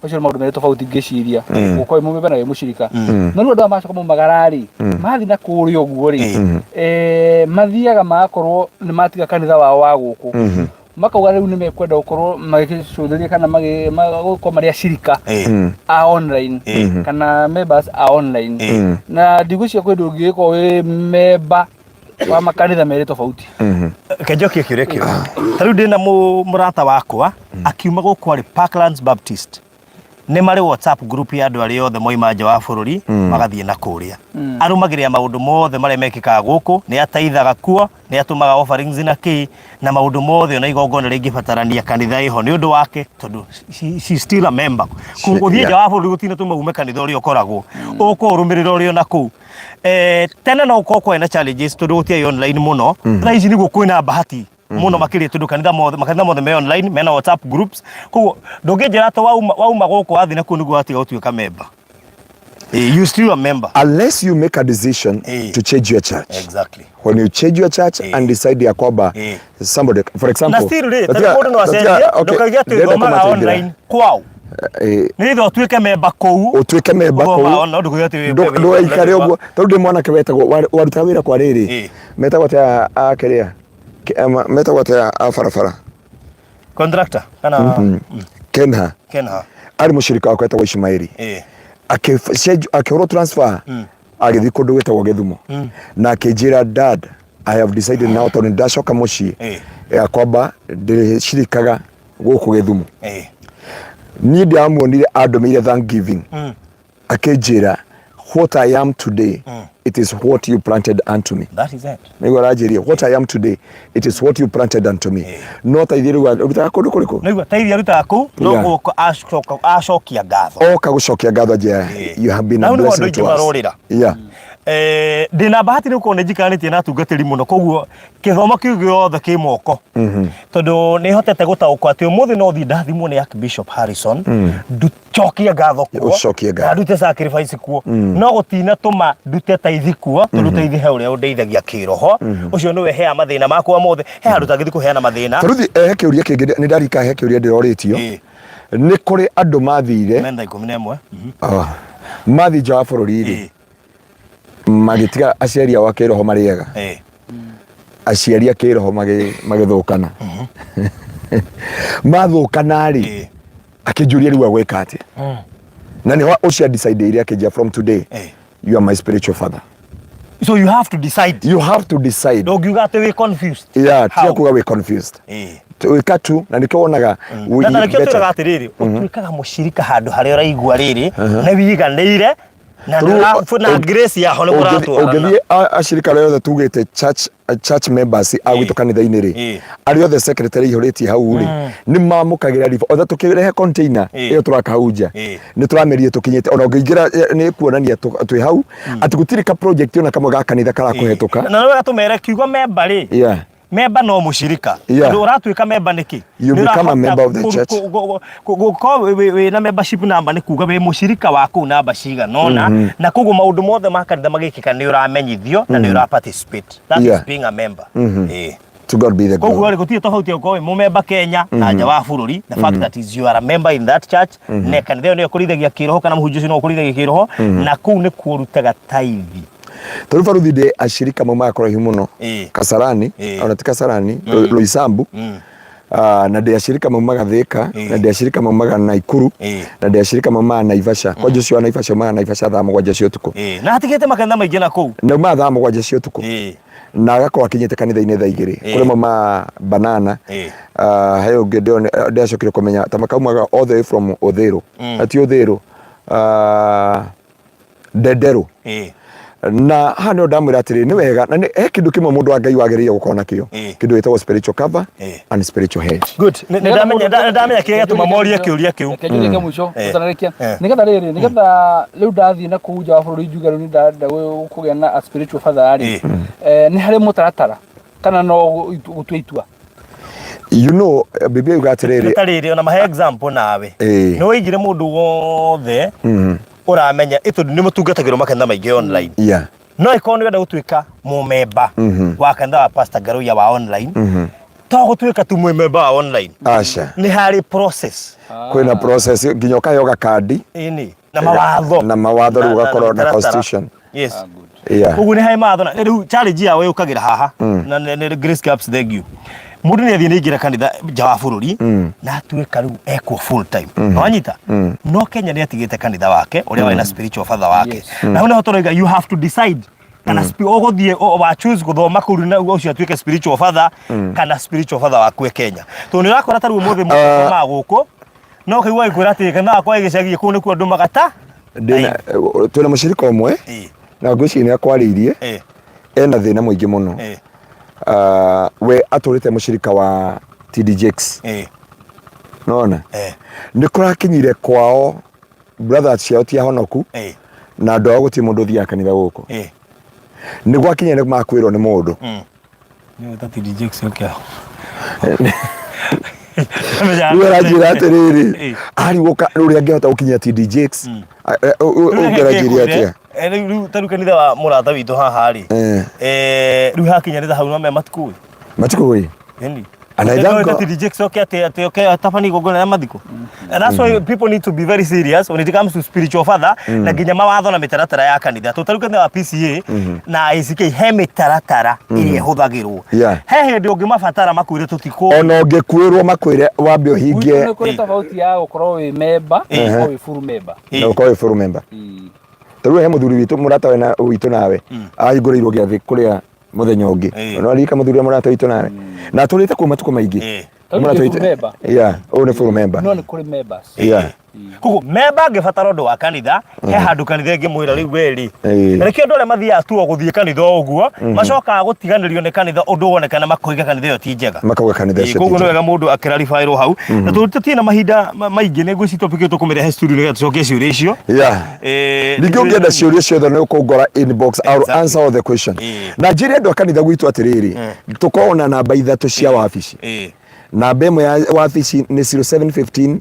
Macio nĩ maũndũ merĩ tofauti ngĩciria. Gũkorwo wĩ mũmemba na wĩ mũcirika. No rĩu andũ aya macoka maumagara rĩ, mathiĩ na kũrĩa ũguo rĩ, mathiaga magakorwo nĩ matiga kanitha wao wa gũkũ. Makauga rĩu nĩ mekwenda gũkorwo magĩcũthĩrĩria kana gũkorwo marĩ acirika a online kana members a online. Na ndigwĩciria kwĩ ũndũ ũngĩgĩkorwo wĩ member wa makanitha merĩ tofauti. Reke njokie kĩũria kĩu. Ta rĩu ndĩna mũrata wakwa akiuma gũkũ arĩ Parklands Baptist. Nĩ marĩ WhatsApp group ya andũ arĩa othe moima nja wa bũrũri magathiĩ na kũrĩa. Arũmagĩrĩra maũndũ mothe marĩa mekĩkaga gũkũ, nĩ ateithaga kuo, nĩ atũmaga offerings na kĩ, na maũndũ mothe ona igongona rĩngĩbatarania kanitha ĩho nĩ ũndũ wake tondũ she is still a member. Gũthiĩ nja wa bũrũri gũtinatũma ume kanitha ũrĩa ũkoragwo. Ũkũũrũmĩrĩra ũrĩ o na kũu. Tene no gũkorwo kwarĩ na challenges tondũ gũtiarĩ online mũno. Thaa ici nĩguo kwĩna bahati mũno makĩria tondũ kanitha mothe, makanitha mothe me online, mena WhatsApp groups. Koguo ndũngĩnjĩra atĩ wauma gũkũ wathiĩ na kũu nĩguo watiga gũtuĩka member. You still a member. Unless you make a decision to change your church. Exactly. When you change your church and decide ya kwamba somebody, for example, Na still rĩ, tarĩu mũndũ no acenjie, ndũkauge atĩ ndĩrenda ũthomaga kũmateithĩra. online kwao. Nĩgetha ũtuĩke memba kũu. Ũtuĩke memba kũu. No ndũkuga atĩ ndũgaikare ũguo tondũ ndĩ mwanake wetagwo warutaga wĩra kwa rĩrĩ metagwo atĩa a kĩrĩa metagwo atĩa a barabara Contractor kana Kenha. Kenha. Arĩ mũcirika wakwa etagwo Ishumaeli. Akĩhũrwo transfer agĩthiĩ kũndũ gwĩtagwo Gĩthumo na akĩnjĩra, "Dad, I have decided now tondũ nĩndacoka mũciĩ ya kwamba ndĩrĩcirikaga gũkũ Gĩthumo." Niĩ ndiamuonire andũmĩire Thanksgiving akĩnjĩra, "What I am today, it is what you planted unto me." That is it. Nĩguo aranjĩria, "What I am today, it is what you planted unto me." No taithi rĩu arutaga kũndũ kũrĩkũ? Nĩguo taithi arutaga kũu no gũka acoka acokia ngatho. Oka gũcokia ngatho anjĩra, "You have been Na a hau nĩho andũ blessing aingĩ to us." marorĩra. Ndĩna bahati nĩ gũkorwo nĩ njikaranĩtie na atungatĩri mũno, koguo kĩthomo kĩu gĩothe kĩ moko, tondũ nĩ hotete gũtaũkwo atĩ ũmũthĩ no thiĩ ndathimwo nĩ Archbishop Harrison, njokie ngatho kuo. Ũcokie ngatho. Na ndute sacrifice kuo, no gũtinatũma ndute taithi kuo, tondũ taithi he ũrĩa ũndeithagia kĩroho, ũcio nĩwe heaga mathĩna makwa mothe, he handũ tangĩthiĩ kũheana mathĩna. Taruthi he kĩũria kĩngĩ nĩ ndarika, he kĩũria ndĩrorĩtio. Nĩ kũrĩ andũ mathire Menda 11. Ah, mathiĩ nja wa bũrũri rĩ, magĩtiga aciari ao a kĩroho marĩ ega, aciari a kĩroho magĩthũkana. Mathũkana rĩ, akĩnjũria rĩu agwĩka atĩa, na nĩho ũcio decide ire akĩnjia, "From today you are my spiritual father." So you have to decide. You have to decide. Ndũngiuga atĩ wĩ confused. Yeah, tiga How? kuga wĩ confused. Wĩka tu na nĩkĩo wonaga Na nĩkĩo better. twĩraga atĩrĩrĩ, ũtuĩkaga mũcirika handũ harĩa ũraigua rĩrĩ nĩ wiganĩire na na grace yaho nĩ mũratwarana. Ũngĩthiĩ acirika arĩa othe tugĩte church members a gwitũ kanitha-inĩ rĩ, arĩa othe secretary ihũrĩtie hau rĩ, nĩ mamũkagĩra riboti othe tũkĩrehe container ĩyo tũraka hau nja. Nĩ tũramerie tũkinyĩte, ona ũngĩingĩra nĩ kuonania twĩ hau atĩ gũtirĩ ka project ona kamwe ga kanitha karakũhetũka. Na nĩ wega tũmere kiugo memba rĩ, memba no mũcirika. Tondũ ũratuĩka memba nĩkĩ? You Nĩ become a ũrahota member of the church. Gũkorwo wĩ na membership number nĩ kuga wĩ mũcirika wa kũu namba cigana ũna, na koguo maũndũ mothe ma kanitha magĩkĩka nĩ ũramenyithio na nĩ ũra participate. That is being a member. To God be the Koguo glory. rĩ, gũtirĩ tofauti ya gũkorwo wĩ mũmemba Kenya na nja wa bũrũri. The fact that is you are a member in that church, na kanitha ĩyo nĩyo ĩkũrĩithagia kĩroho kana mũhunjia ũcio nĩwe ũkũrĩithagia kĩroho, na kũu nĩkuo ũrutaga taithi. Tarĩu baruthi ndĩ acirika maumaga kũraihu mũno. Kasarani. Ona ti Kasarani, Roysambu. Ah, na ndĩ acirika maumaga Thika, na ndĩ acirika maumaga Naikuru, na ndĩ acirika maumaga Naivasha. Kwanja ũcio wa Naivasha umaga Naivasha thaa 7 cia ũtukũ. Na hatigĩte makanitha maingĩ na kũu. Na umaga thaa 7 cia ũtukũ na agakorwo akinyĩte kanitha-inĩ thaa 2. Kũrĩ maumaga Banana. Ah, he ũngĩ ndĩracokire kũmenya ta makaumaga all the way from Uthiru, ati Uthiru, ah, Ndenderũ. Na haha nĩho ndamwĩra atĩrĩ, nĩ wega na he kĩndũ kĩmwe mũndũ wa Ngai wagĩrĩire gũkorwo nakĩo, kĩndũ gĩtagwo spiritual cover and spiritual hedge. Good. Nĩ ndamenya kĩrĩa gĩatũma morie kĩũria kĩu. Reke njũrie kĩa mũico ũtanarĩkia. Nĩgetha rĩrĩ, nĩgetha rĩu ndathiĩ na kũu nja wa bũrũri njuge rĩu nĩndenda kũgĩa na a spiritual father rĩ, nĩ harĩ mũtaratara kana no gũtua itua? Biblia yuga atĩrĩrĩ, Ta rĩrĩ, ona mahe example nawe. Nĩ waigire mũndũ wothe ũramenya ĩ tondũ nĩ mũtungatagĩrwo makanitha maingĩ online. No ĩkorwo nĩ ũrenda gũtuĩka mũmemba wa kanitha wa Pastor Ngaruiya wa online, to gũtuĩka tu mũmemba wa online. Aca. Nĩ harĩ process. Kwĩna process nginya ũkaheo gakandi. Ĩni. Na mawatho. Na mawatho rĩu ũgakorwo na mĩtaratara. constitution. Yes. Good. Ũguo nĩ harĩ mawatho na rĩu challenge yao yũkagĩra haha na nĩ Grace Gaps, thank you. Mũndũ nĩ athiĩ nĩ aingĩra kanitha nja wa bũrũri na atuĩka rĩu ekuo full time. Wanyita? No Kenya nĩ atigĩte kanitha wake ũrĩa warĩ na spiritual father wake. Na hau nĩho tũroiga you have to decide kana ũgũthiĩ wa choose gũthoma kũu na ũcio atuĩke spiritual father kana spiritual father waku e Kenya. Tondũ nĩ ũrakora ta rĩu ũmũthĩ mũndũ athomaga gũkũ no kaigua agĩkwĩra atĩ kanitha wakwa wĩ gĩcagi kũu nĩkuo andũ magata. Ndĩna twĩna mũcirika ũmwe na ngwĩciria nĩ akwarĩirie, ena thĩna mũingĩ mũno. Ah, we atũrĩte mũcirika wa TD Jakes. Nona nĩ kũrakinyire kwao brothers ciao ti ahonoku na andũ ao gũtirĩ mũndũ ũthiaga kanitha gũkũ. Nĩ gwakinya nĩ makwĩrwo nĩ mũndũ. Nĩ ta TD Jakes oke. Rĩu aranjĩra atĩrĩrĩ, arigwo ũrĩa angĩhota gũkinyia TD Jakes. Ũngĩranjĩria atĩa? Rĩu ta rĩu kanitha wa mũrata witũ haha rĩ, rĩu hakinya nĩ hau no me matikũĩ. Matikũĩ. Ĩni. And I thank God. TD Jakes oke atĩ atĩ oke atabanie igongona rĩa mathiko. And that's why people need to be very serious when it comes to spiritual father na nginya mawatho na mĩtaratara ya kanitha. Tũtarĩ kanitha wa PCA na ACK he mĩtaratara ĩrĩa ĩhũthagĩrwo. He hĩndĩ ũngĩmabatara makwĩre tũtikũ. Ona ũngĩkuĩrwo makwĩre wambe ũhingie. Gwitũ nĩ kũrĩ tofauti ya gũkorwo wĩ member na gũkorwo wĩ full member. Na gũkorwo wĩ full member. Ta rĩu he mũthuri witũ mũrata we na witũ nawe ahingũrĩirwo gĩathĩ kũrĩa mũthenya ũngĩ. No aririka mũthuri ũrĩa mũrata witũ nawe. Na atũrĩte kuo matukũ maingĩ. Mũrata witũ. Yeah, ũyũ nĩ full member. No nĩ kũrĩ members. Yeah. Koguo memba angĩbatara ũndũ wa kanitha he handũ kanitha ĩngĩmwĩra rĩu we rĩ na nĩkĩo andũ arĩa mathiaga tu o gũthiĩ kanitha o ũguo macokaga gũtiganĩrio nĩ kanitha ũndũ wonekana makoiga kanitha ĩyo ti njega. Makauga kanitha ĩcio ti Koguo nĩ njega. wega mũndũ akĩraribaĩrwo hau. Na tũtirĩ na mahinda maingĩ nĩ ngwĩciria topic ĩyo tũkũmĩrehe studio nĩgetha tũcokie ciũria icio. Ningĩ ũngĩenda ciũria ciothe nĩ ũkũngora inbox, I will answer all the question. Na njĩre andũ a kanitha gwitũ atĩrĩrĩ, tũkoragwo na namba ithatũ cia wabici. Namba ĩmwe ya wabici nĩ 0715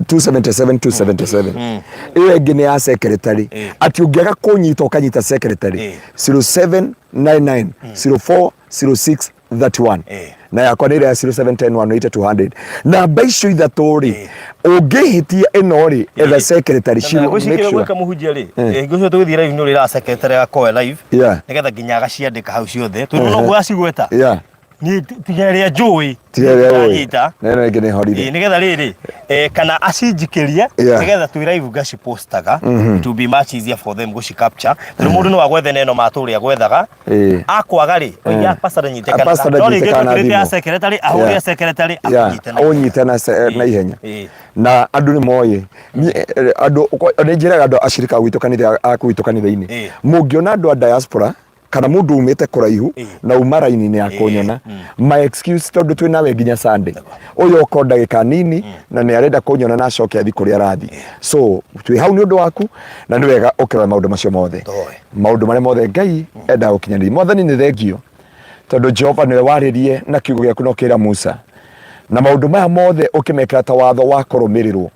277 277. Ĩyo ĩngĩ nĩ ya secretary, atĩ ũngĩaga kũnyita ũkanyita secretary, 0799 04 06 31. Na yakwa nĩ ĩrĩa ya 0710 180 200. Namba icio ithatũ rĩ, ũngĩhĩtia ĩno rĩ, etha secretary, she will make sure. Gwĩka mũhunjia rĩ, hingo cio tũgĩthiĩ live nĩ ũrĩraga secretary akoe live nĩgetha nginya agaciandĩka hau ciothe tondũ no gwacigweta. Niĩ tiga ĩrĩa njũĩ. Tiga ĩrĩa ũĩ. Ndanyita. Na ĩno ĩngĩ nĩ horire. Ĩĩ, nĩgetha rĩrĩ kana acinjikĩrie nĩgetha twĩ live ngacipostaga. It will be much easier for them gũci capture tondũ mũndũ no agwethe na ĩno matũrĩa agwethaga. Akwaga rĩ, oige pastor ndanyitĩkana. Pastor No rĩngĩ ndanyitĩkana twĩkĩrĩte ya thimũ. secretary, ahũre ya secretary akũnyite na Ũnyite na ihenya. Na andũ nĩ moĩ. Niĩ, andũ nĩ njĩraga andũ acirika gwitũ kanitha, a gwitũ kanitha-inĩ, mũngĩona andũ a diaspora kana mũndũ umĩte kũraihu na uma raini-inĩ ya kũnyona, my excuse tondũ twĩ nawe nginya Sunday, ũyũ oka o ndagĩka nini na nĩ arenda kũnyona na acoke athiĩ kũrĩa arathiĩ, so twĩ hau nĩ ũndũ waku na nĩ wega ũkĩrora maũndũ macio mothe, maũndũ marĩa mothe Ngai endaga gũkinyanĩria. Mwathani nĩ thengio tondũ Jehova nĩwe warĩrie na kiugo gĩaku na ũkĩra Musa, na maũndũ maya mothe ũkĩmekĩra ta watho wa kũrũmĩrĩrwo.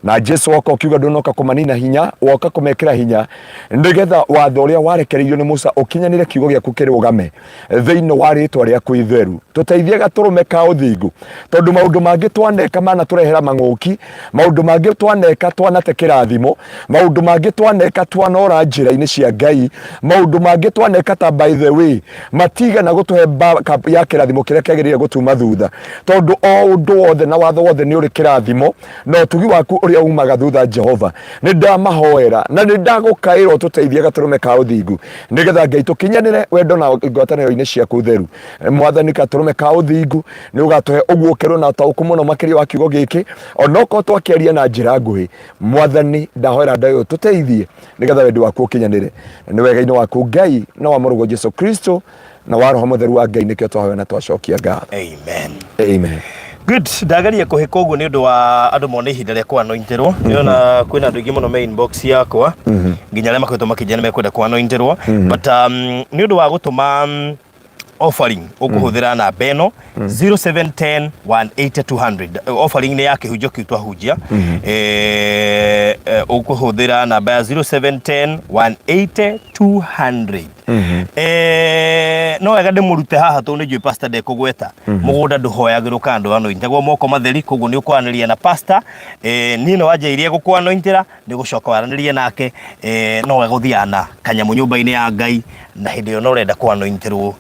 Na Jesu woka ũkiuga ndũnoka kũmanina hinya, woka kũmekĩra hinya nĩgetha watho ũrĩa warekereirio nĩ Musa ũkinyanĩre, kiugo gĩaku kĩrũgame thĩinĩ wa rĩtwa rĩaku itheru. Tũteithie gatũrũme ka ũthingu, tondũ maũndũ mangĩ twaneka manatũrehera mang'ũki, maũndũ mangĩ twaneka twanate kĩrathimo, maũndũ mangĩ twaneka twanora njĩra-inĩ cia Ngai, maũndũ mangĩ twaneka ta by the way matigana gũtũhe backup ya kĩrathimo kĩrĩa kĩagĩrĩire gũtuma thutha, tondũ o ũndũ wothe na watho wothe nĩ ũrĩ kĩrathimo na ũtugi waku ũrĩa umaga thutha. Jehova, nĩ ndamahoera na nĩ ndagũkaĩra ũtũteithie gatũrũme ka ũthingu, nĩgetha Ngai tũkinyanĩre wendo na ngwatanĩro-inĩ ciaku theru. Mwathani, gatũrũme ka ũthingu nĩ ũgatũhe ũguũkĩrwo na ũtaũku mũno makĩria wa kiugo gĩkĩ, onokorwo twakĩaria na njĩra nguhĩ. Mwathani, ndahoera ndayo tũteithie nĩgetha wendi waku ũkinyanĩre. Na nĩ wega-inĩ waku Ngai na wa mũrũguo Jesu Kristo na wa Roho Mũtheru wa Ngai nĩkĩo twahoya na twacokia ngatho. Amen. Amen. Good, ndageria kũhĩka ũguo nĩ ũndũ wa andũ mone ihinda rĩa kũanointerwo. Nĩona kwĩna andũ aingĩ mũno me inbox yakwa nginya arĩa makoretwo makĩnjĩra nĩ mekwenda kũanointerwo, but nĩ ũndũ wa gũtũma offering ũkũhũthĩra namba ĩno 0710 180 200. Offering nĩ ya kĩhunjio kĩu twahunjia. Ũkũhũthĩra namba ya 0710 180 200. No wega ndĩmũrute haha tondũ nĩ njũĩ pastor ndekũgweta. Mũgũnda ndũhoyagĩrwo kana ndũanointagwo moko matheri, koguo nĩ ũkwaranĩria na pastor. Niĩ no wanjĩrĩirie gũkũanointĩra, nĩ gũcoka waranĩrie nake. No wega ũthiaga na kanyamũ nyũmba-inĩ ya Ngai, na hĩndĩ ĩyo no ũrenda kũanointĩrwo,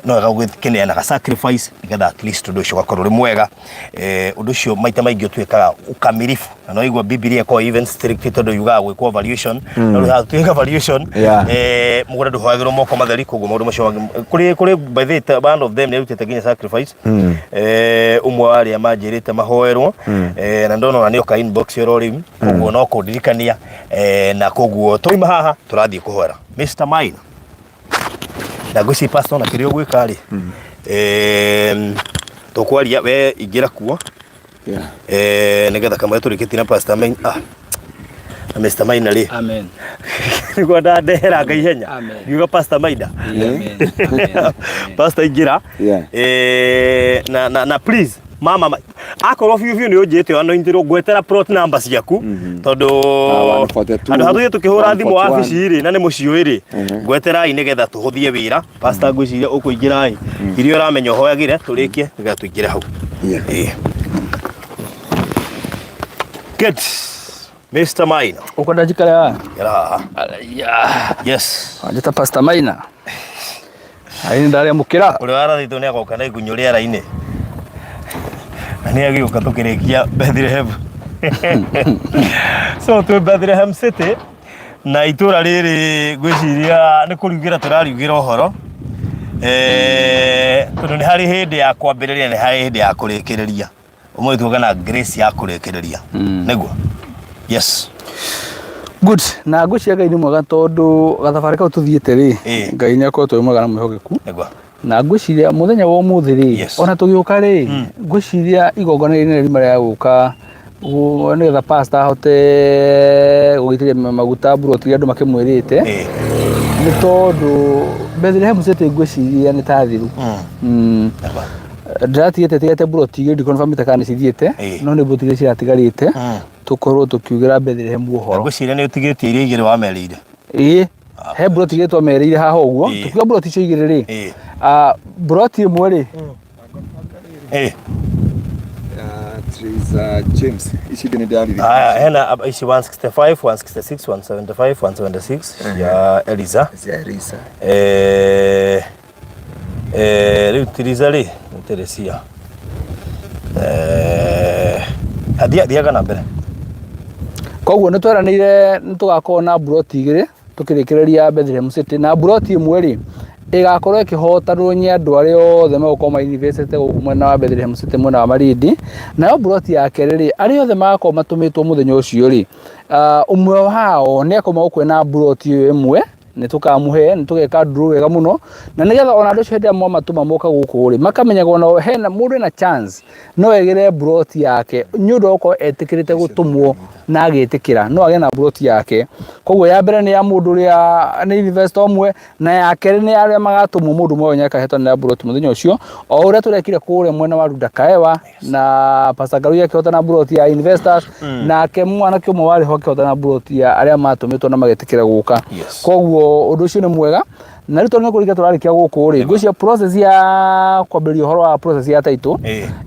no wega ũgĩkĩneanaga sacrifice nĩgetha at least ũndũ ũcio ũgakorwo ũrĩ mwega. Ũndũ ũcio maita maingĩ ũtuĩkaga ũkamiribu, na no igua Bibilia ĩkoragwo even strict tondũ yugaga gwĩkwo valuation, no rĩu haha tũtiĩka valuation. Mũgũnda ndũhoyagĩrwo moko matheri, koguo maũndũ macio mangĩ kũrĩ by the way, one of them nĩ arutĩte nginya sacrifice. Ũmwe wa arĩa manjĩrĩte mahoerwo, na ndona ona nĩoka inbox oro rĩu, koguo no kũndirikania, na koguo twauma haha tũrathiĩ kũhoera Mr. Maina na ngwĩciria pastor ona kĩrĩa ũgwĩka rĩ, tũkwaria we ingĩra kuo nĩgetha kamwe tũrĩkĩtie na pastor Maina, na Mr. Maina rĩ. Amen. Nĩguo ndandeheranga ihenya. Amen. Ngiuga pastor Maina. Amen. Amen. Pastor ingĩra. Na please. Mama akorwo biũ biũ nĩ ũnjĩte anointirwo ngwetera plot number ciaku tondũ Ah, 142, andũ hatũthiĩ tũkĩhũra thimũ 141. wabici rĩ na nĩ mũciũĩ rĩ ngweterai nĩgetha tũhũthie wĩra. Pastor, ngwĩciria ũkũingĩra ĩ iria ũramenya ũhoyagĩre tũrĩkie nĩgetha tũingĩre hau. Ĩĩ. Good. Mr. Maina. Ũkwenda njikare haha? Gera haha. Yes. Wanjĩta Pastor Maina. Aĩ ndarĩa mũkĩra. Ũrĩa warathĩtwo nĩ agoka na igunyũ rĩera-inĩ. Na nĩ agĩũka tũkĩrĩkia Bethlehem. So twĩ Bethlehem City na itũra rĩrĩ ngwĩciria nĩ kũriugĩra tũrariugĩra ũhoro. Eh, tondũ nĩ harĩ hĩndĩ ya kwambĩrĩria nĩ harĩ hĩndĩ ya kũrĩkĩrĩria. Ũmũthĩ tuoka na grace ya kũrĩkĩrĩria. Nĩguo. Yes. Good. Na ngwĩciria Ngai nĩ mwega tondũ gathabarĩ kau tũthiĩte rĩ, Ĩĩ. Ngai nĩ akoretwo e mwega na mwĩhokeku. Nĩguo. Na ngwĩciria mũthenya wa ũmũthĩ rĩ, Yes. ona tũgĩũka rĩ, ngwĩciria igongona rĩrĩ nĩ rĩma rĩa gũka nĩgetha pastor ahote gũgĩitĩrĩria maguta mburoti iria andũ makĩmwĩrĩte. Ĩĩ. Nĩ tondũ Bethlehem City ngwĩciria nĩ ta thiru. Nĩguo. Ndĩratigĩte tigĩte mburoti igĩrĩ ndikonbamĩte kana nĩ cithiĩte, Ĩĩ. no nĩ mburoti igĩrĩ ciratigarĩte tũkorwo tũkiugĩra Bethlehem ũhoro. Ngwĩciria nĩ ũtigĩtie iria igĩrĩ wamerĩire. Ĩĩ, he mburoti igĩrĩ twamerĩire haha ũguo. Ĩĩ. Tũkiuga mburoti icio igĩrĩ rĩ, Ĩĩ. Mburoti ĩmwe rĩ, Ĩĩ. Teresa James ici ingĩ nĩ ndĩraririkana. Haya, hena ici 165, 166, 175, 176 ya Eliza. Cia Elisa. Eh, eh, rĩu Tiriza rĩ, nĩ Teresia. Eh, thiaga na mbere. Koguo nĩ tweranĩire nĩ tũgakorwo na mburoti igĩrĩ tũkĩrĩkĩrĩria Bethlehem City, na mburoti ĩmwe rĩ ĩgakorwo ĩkĩhotanwo nĩ andũ arĩa othe megũkorwo mainivestĩte gũkũ mwena wa Bethlehem City mwena wa Malindi. Nayo mburoti ya kerĩ rĩ, arĩa othe magakorwo matũmĩtwo mũthenya ũcio rĩ, ũmwe wao nĩ akoima gũkũ ena mburoti ĩyo ĩmwe, nĩ tũkamũhe, nĩ tũgeka draw wega mũno, na nĩgetha ona andũ acio hĩndĩ ĩrĩa mwamatũma moka gũkũ rĩ, makamenyaga ona hena mũndũ ena chance no egĩre mburoti yake nĩ ũndũ wa gũkorwo etĩkĩrĩte gũtũmwo na agĩtĩkĩra, no agĩe na mburoti yake. Koguo ya mbere nĩ ya mũndũ ũrĩa nĩ investor ũmwe, na ya kerĩ nĩ arĩa magatũmwo mũndũ ũmwe nĩ akahetwo na mburoti mũthenya ũcio, o ũrĩa tũrekire kũrĩa mwena wa Runda Kaewa na Pastor Ngarui akĩhota na mburoti ya investors, nake mwanake ũmwe warĩ ho akĩhota na mburoti ya arĩa matũmĩtwo na magetĩkĩra gũka. Koguo ũndũ ũcio nĩ mwega. Na rĩu tondũ nĩ kũrĩkia tũrarĩkia gũkũ rĩ, ngwĩciria process ya kwambĩrĩria ũhoro wa process ya title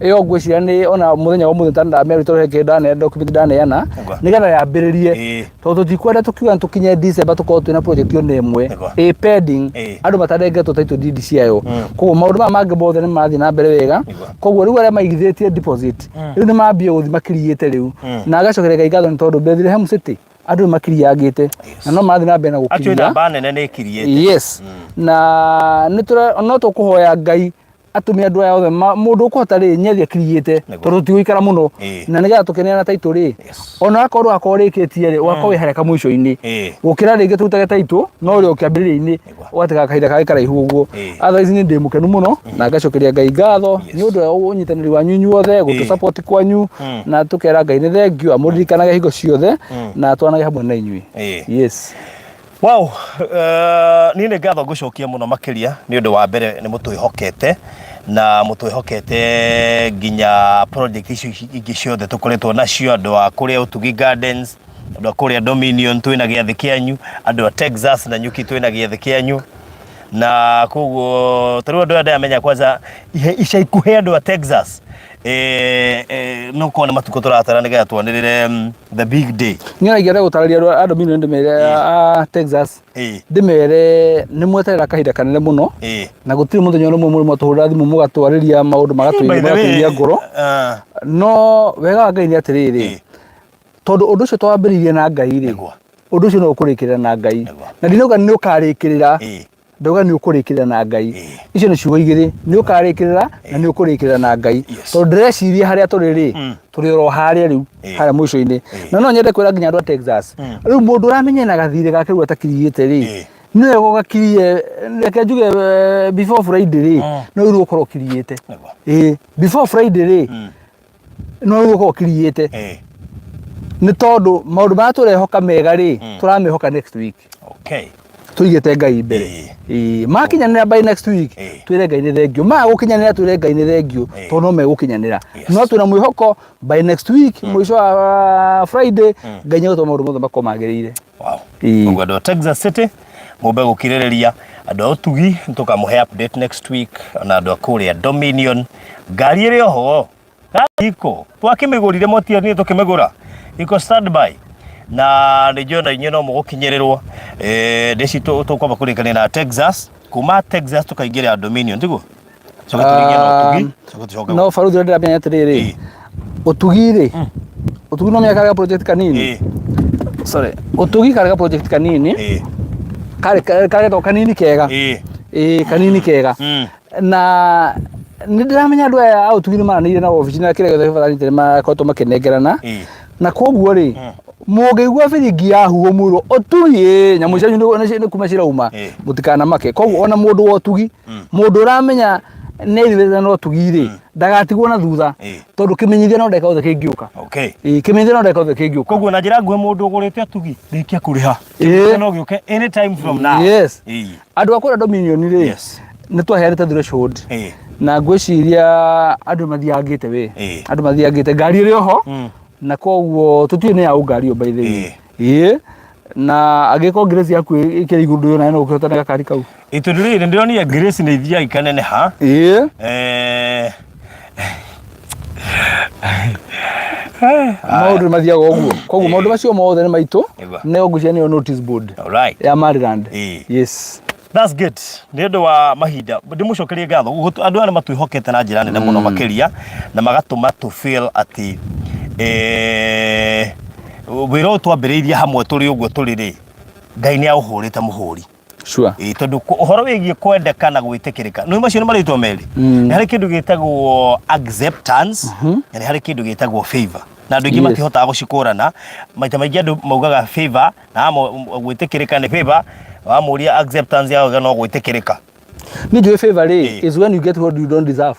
ĩyo ngwĩciria nĩ ona mũthenya wa ũmũthĩ ndamĩaria tondũ he kĩndũ ndaneana, document ndaneana nĩgetha yambĩrĩrie, tondũ tũtikwenda tũkiuga tũkinye December tũkorwo twĩna project ona ĩmwe ĩ pending, andũ matanengetwo title deed ciayo. Koguo maũndũ maya mangĩ mothe nĩ marathiĩ na mbere wega. Koguo rĩu arĩa maigithĩtie deposit rĩu nĩ mambia gũthiĩ makiriĩte rĩu, na ngacokeria Ngai ngatho nĩ tondũ Bethlehem City andũ nĩ makiriangĩte na no marathiĩ na mbere na Actually gũkiria. namba nene nĩ ĩkiriĩte. Yes. Na nĩ no tũkũhoya Ngai atũme andũ aya othe mũndũ ũkũhota rĩ nĩathiĩ akiriĩte, tondũ tũtigũikara mũno, na nĩgetha tũkĩneana title rĩ, ona akorwo akorwo ũrĩkĩtie rĩ, ũgakorwo wĩ harĩa kamũico-inĩ, gũkĩra rĩngĩ tũrutage title no ũrĩ o kĩambĩrĩria-inĩ, ũgatiga kahinda kangĩ karaihu ũguo. Otherwise niĩ ndĩ mũkenu mũno na ngacokeria Ngai ngatho nĩ ũndũ wa ũnyitanĩri wanyu inyuothe, gũtũ support kwanyu, na tũkera Ngai nĩ thengiũ amũririkanage hingo ciothe na twanage hamwe na inyuĩ. Yes. Wow, niĩ nĩ ngatho ngũcokia mũno makĩria nĩ ũndũ wa mbere nĩ mũtwĩhokete na mũtwĩhokete nginya project icio ingĩ ciothe tũkoretwo nacio, andũ a kũrĩa Ũtugi Gardens, andũ a kũrĩa Dominion twĩna gĩathĩ kĩanyu, andũ a Texas na Nyuki twĩna gĩathĩ kĩanyu, na koguo ta rĩu andũ aya ndĩramenya kwanza ica ikuhĩ andũ a Texas, no korwo nĩ matukũ tũratara nĩgetha twanĩrĩre the big day. Niĩ ona ingĩenda gũtarĩria andũ a Dominion ndĩmere a Texas, ndĩmere nĩ mweterera kahinda kanene mũno, na gũtirĩ mũthenya ona ũmwe mũrĩ mwatũhũrĩra thimũ mũgatwarĩria maũndũ By the way, magatũiria ngoro. No wega wa Ngai nĩ atĩrĩrĩ, tondũ ũndũ ũcio twambĩrĩirie na Ngai rĩ, ũndũ ũcio no ũkũrĩkĩrĩra na Ngai. Na ndinauga nĩ ũkarĩkĩrĩra, ndauga nĩ ũkũrĩkĩrĩra na Ngai. Icio nĩ ciugo igĩrĩ, nĩ ũkarĩkĩrĩra na nĩ ũkũrĩkĩrĩra na Ngai. Tondũ ndĩreciria harĩa tũrĩ rĩ, tũrĩ oro harĩa rĩu, harĩa mũico-inĩ. Na no nyende kwĩra nginya andũ a Texas, rĩu mũndũ ũramenya ena gathirĩ gake rĩu atakiriĩte rĩ, nĩ wega ũgakirie, reke njuge before Friday rĩ, no rĩu ũkorwo ũkiriĩte. Before Friday rĩ, no rĩu ũkorwo ũkiriĩte. Nĩ tondũ maũndũ marĩa tũrehoka mega rĩ, tũramehoka next week. Tũigĩte Ngai mbere. Ĩĩ, makinyanĩra by next week twĩre Ngai nĩ thengiũ, maga gũkinyanĩra twĩre Ngai nĩ thengiũ, tondũ no megũkinyanĩra. No twĩna mwĩhoko by next week, mũico wa Friday, Ngai nĩ egũtũma maũndũ mothe makorwo magĩrĩire. Wow. Koguo andũ a Texas City mũmbe gũkirĩrĩria, andũ a ũtugi tũkamũhe update next week, ona andũ a kũrĩa Dominion ngari ĩrĩ oho, ngari iko twakĩmĩgũrire motianire tũkĩmĩgũra iko standby na nĩ njũĩ ona inyuĩ no mũgũkinyĩrĩrwo. Ndĩci tũkwamba kũrĩkania na Texas, kuma Texas tũkaingĩra Dominion, tiguo? Coke tũringie na ũtugi, coke tũcoke. No baruthi ũrĩa ndĩramenya atĩrĩrĩ, ũtugi rĩ, ũtugi no menya karĩ ga project kanini. Sorry, ũtugi karĩ ga project kanini, karĩ karĩ kanini kega. Ĩĩ, kanini kega. Na nĩ ndĩramenya andũ aya a ũtugi nĩ maranĩire na obici na kĩrĩa gĩothe gĩbataranĩte nĩ makoretwo makĩnengerana. Na koguo rĩ, mũngĩigua biringi ya huho mwĩrwo ũtugi ĩ, nyamũ cianyu nĩ kuma cirauma, mũtikanamake. Koguo ona mũndũ wa ũtugi, mũndũ ũramenya nĩ aithĩrĩte na ũtugi rĩ, ndagatigwo na thutha, tondũ kĩmenyithia no ndagĩka yothe kĩngĩũka. Ĩĩ, kĩmenyithia no ndagĩka yothe kĩngĩũka. Koguo na njĩra nguhĩ, mũndũ ũgũrĩte ũtugi, rĩkia kũrĩha. No gĩũke anytime from now. Yes. Andũ a kũrĩa Dominion rĩ, nĩ twaheanĩte threshold, na ngwĩciria andũ mathiangĩte we, andũ mathiangĩte, ngari ĩrĩ oho. Na koguo tũtiũĩ nĩ yaũ ngari ĩyo, by the way. Ĩĩ, na angĩkorwo Grace yaku ĩkĩrĩ igũrũ ndũyona, no ũkĩhotana gakari kau. Ĩ, tondũ rĩrĩ ndĩronire Grace nĩ ithiaga ikaneneha. Maũndũ nĩ mathiaga ũguo, koguo maũndũ macio mothe nĩ maitũ. Nĩyo ngwĩciria nĩyo notice board ya Maryland. Yes. That's good. Nĩ ũndũ wa mahinda ndĩmũcokerie ngatho. Andũ aya nĩ matwĩhokete na njĩra nene mũno makĩria na magatũma tũ feel atĩ wĩra ũyũ twambĩrĩirie hamwe tũrĩ ũguo tũrĩ rĩ, Ngai nĩ aũhũrĩte mũhũri. Ĩĩ, tondũ ũhoro wĩgiĩ kwendeka na gwĩtĩkĩrĩka, nĩ macio nĩ marĩtwa merĩ. Nĩ harĩ kĩndũ gĩtagwo acceptance na nĩ harĩ kĩndũ gĩtagwo favor, na andũ aingĩ matihotaga gũcikũrana. Maita maingĩ andũ maugaga favor na gwĩtĩkĩrĩka nĩ favor, wamũria acceptance yauga no gwĩtĩkĩrĩka. Niĩ njũĩ favor rĩ, is when you get what you don't deserve.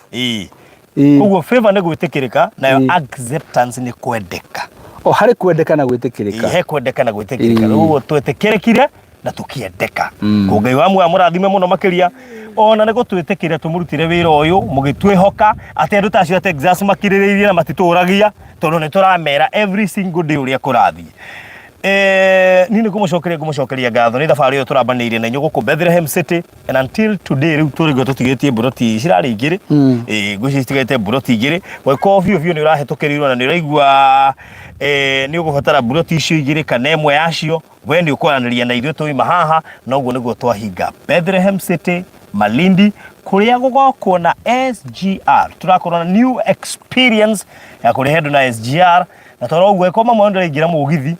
Koguo favor nĩ gwĩtĩkĩrĩka, nayo acceptance nĩ kwendeka. O harĩ kwendeka na gwĩtĩkĩrĩka. He kwendeka na gwĩtĩkĩrĩka. Rĩu twetĩkĩrĩkire na tũkĩendeka. Ko Ngai wa muoyo amũrathime mũno makĩria ona nĩ gũtwĩtĩkĩria tũmũrutire wĩra ũyũ mũgĩtwĩhoka atĩ andũ ta acio a Texas makirĩrĩirie na matitũragia, tondũ nĩ tũramera every single day ũrĩa kũrathiĩ. Niĩ nĩ ngũmũcokeria ngatho nĩ thabarĩ ĩyo tũrambanĩirie na inyuĩ gũkũ Bethlehem City, and until today rĩu tũrĩguo tũtigĩtie mburoti cirarĩ igĩrĩ. Ĩĩ, ngwĩciria citigarĩte mburoti igĩrĩ. Gwĩko biũ biũ nĩ ũrahĩtũkĩrĩirwo na nĩ ũraigua nĩ ũgũbatara mburoti icio igĩrĩ kana ĩmwe yacio, we nĩ ũkwaranĩria na ithuĩ tũima haha. Na ũguo nĩguo twahinga Bethlehem City Malindi, kũrĩa gũgokwo na SGR. Tũrakorwo na new experience ya kũrehe andũ na SGR, na toro ũguo ĩko mamwe ndĩraingĩra mũgithi,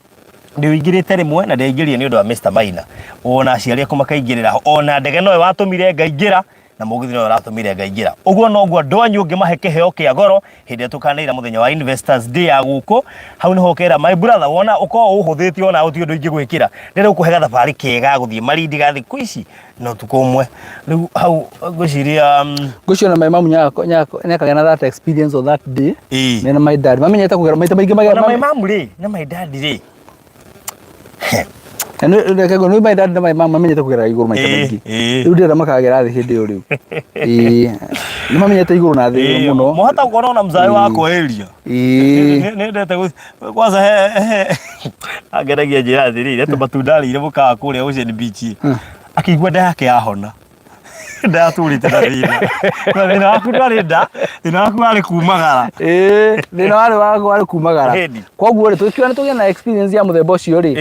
ndĩũingĩrĩte rĩmwe na ndĩraingĩrire nĩ ũndũ wa Mr Maina, ona aciari aku makaingĩrĩra ho, ona ndege noyo watũmire ngaingĩra na mũgithi noyo ũratũmire ngaingĩra. Ũguo noguo andũ anyu ũngĩmahe kĩheo kĩa goro hĩndĩ ĩrĩa tũkanĩira mũthenya wa Investors Day ya gũkũ, hau nĩho ũkera my brother, wona ũkorwo ũhũthĩtie ona gũtirĩ ũndũ ingĩgwĩkĩra, ndĩrenda gũkũhe gathabarĩ kega gũthiĩ Malindi ga thikũ ici na ũtukũ ũmwe. Rĩu hau ngwĩciria Ngwĩciria na my mom nĩakagĩa na that experience of that day. Mena my dad mamenyete kũgera maita maingĩ Ona my mom rĩ na my dad rĩ. Na reke ngwĩre, nĩ my dad na my mom mamenyete kũgera igũrũ maita maingĩ. Rĩu ndĩrenda makagera thĩ hĩndĩ ĩyo rĩu. Ĩĩ, nĩ mamenyete igũrũ na thĩ mũno. Mũhota gũkorwo na mzae wakwa area. Nĩndete kwanza he angeragia njĩra atĩrĩrĩ, atĩ matunda arĩire mũkawa kũrĩa Ocean Beach, akĩigua nda yake yahona. Ndatũrĩte na thĩna, na thĩna waku ndwarĩ nda, thĩna waku warĩ kumagara. Ĩĩ, thĩna warĩ wakwa warĩ kumagara. Ĩni. Koguo rĩ, tũkiona nĩ tũgĩa na experience ya mũthemba ũcio rĩ,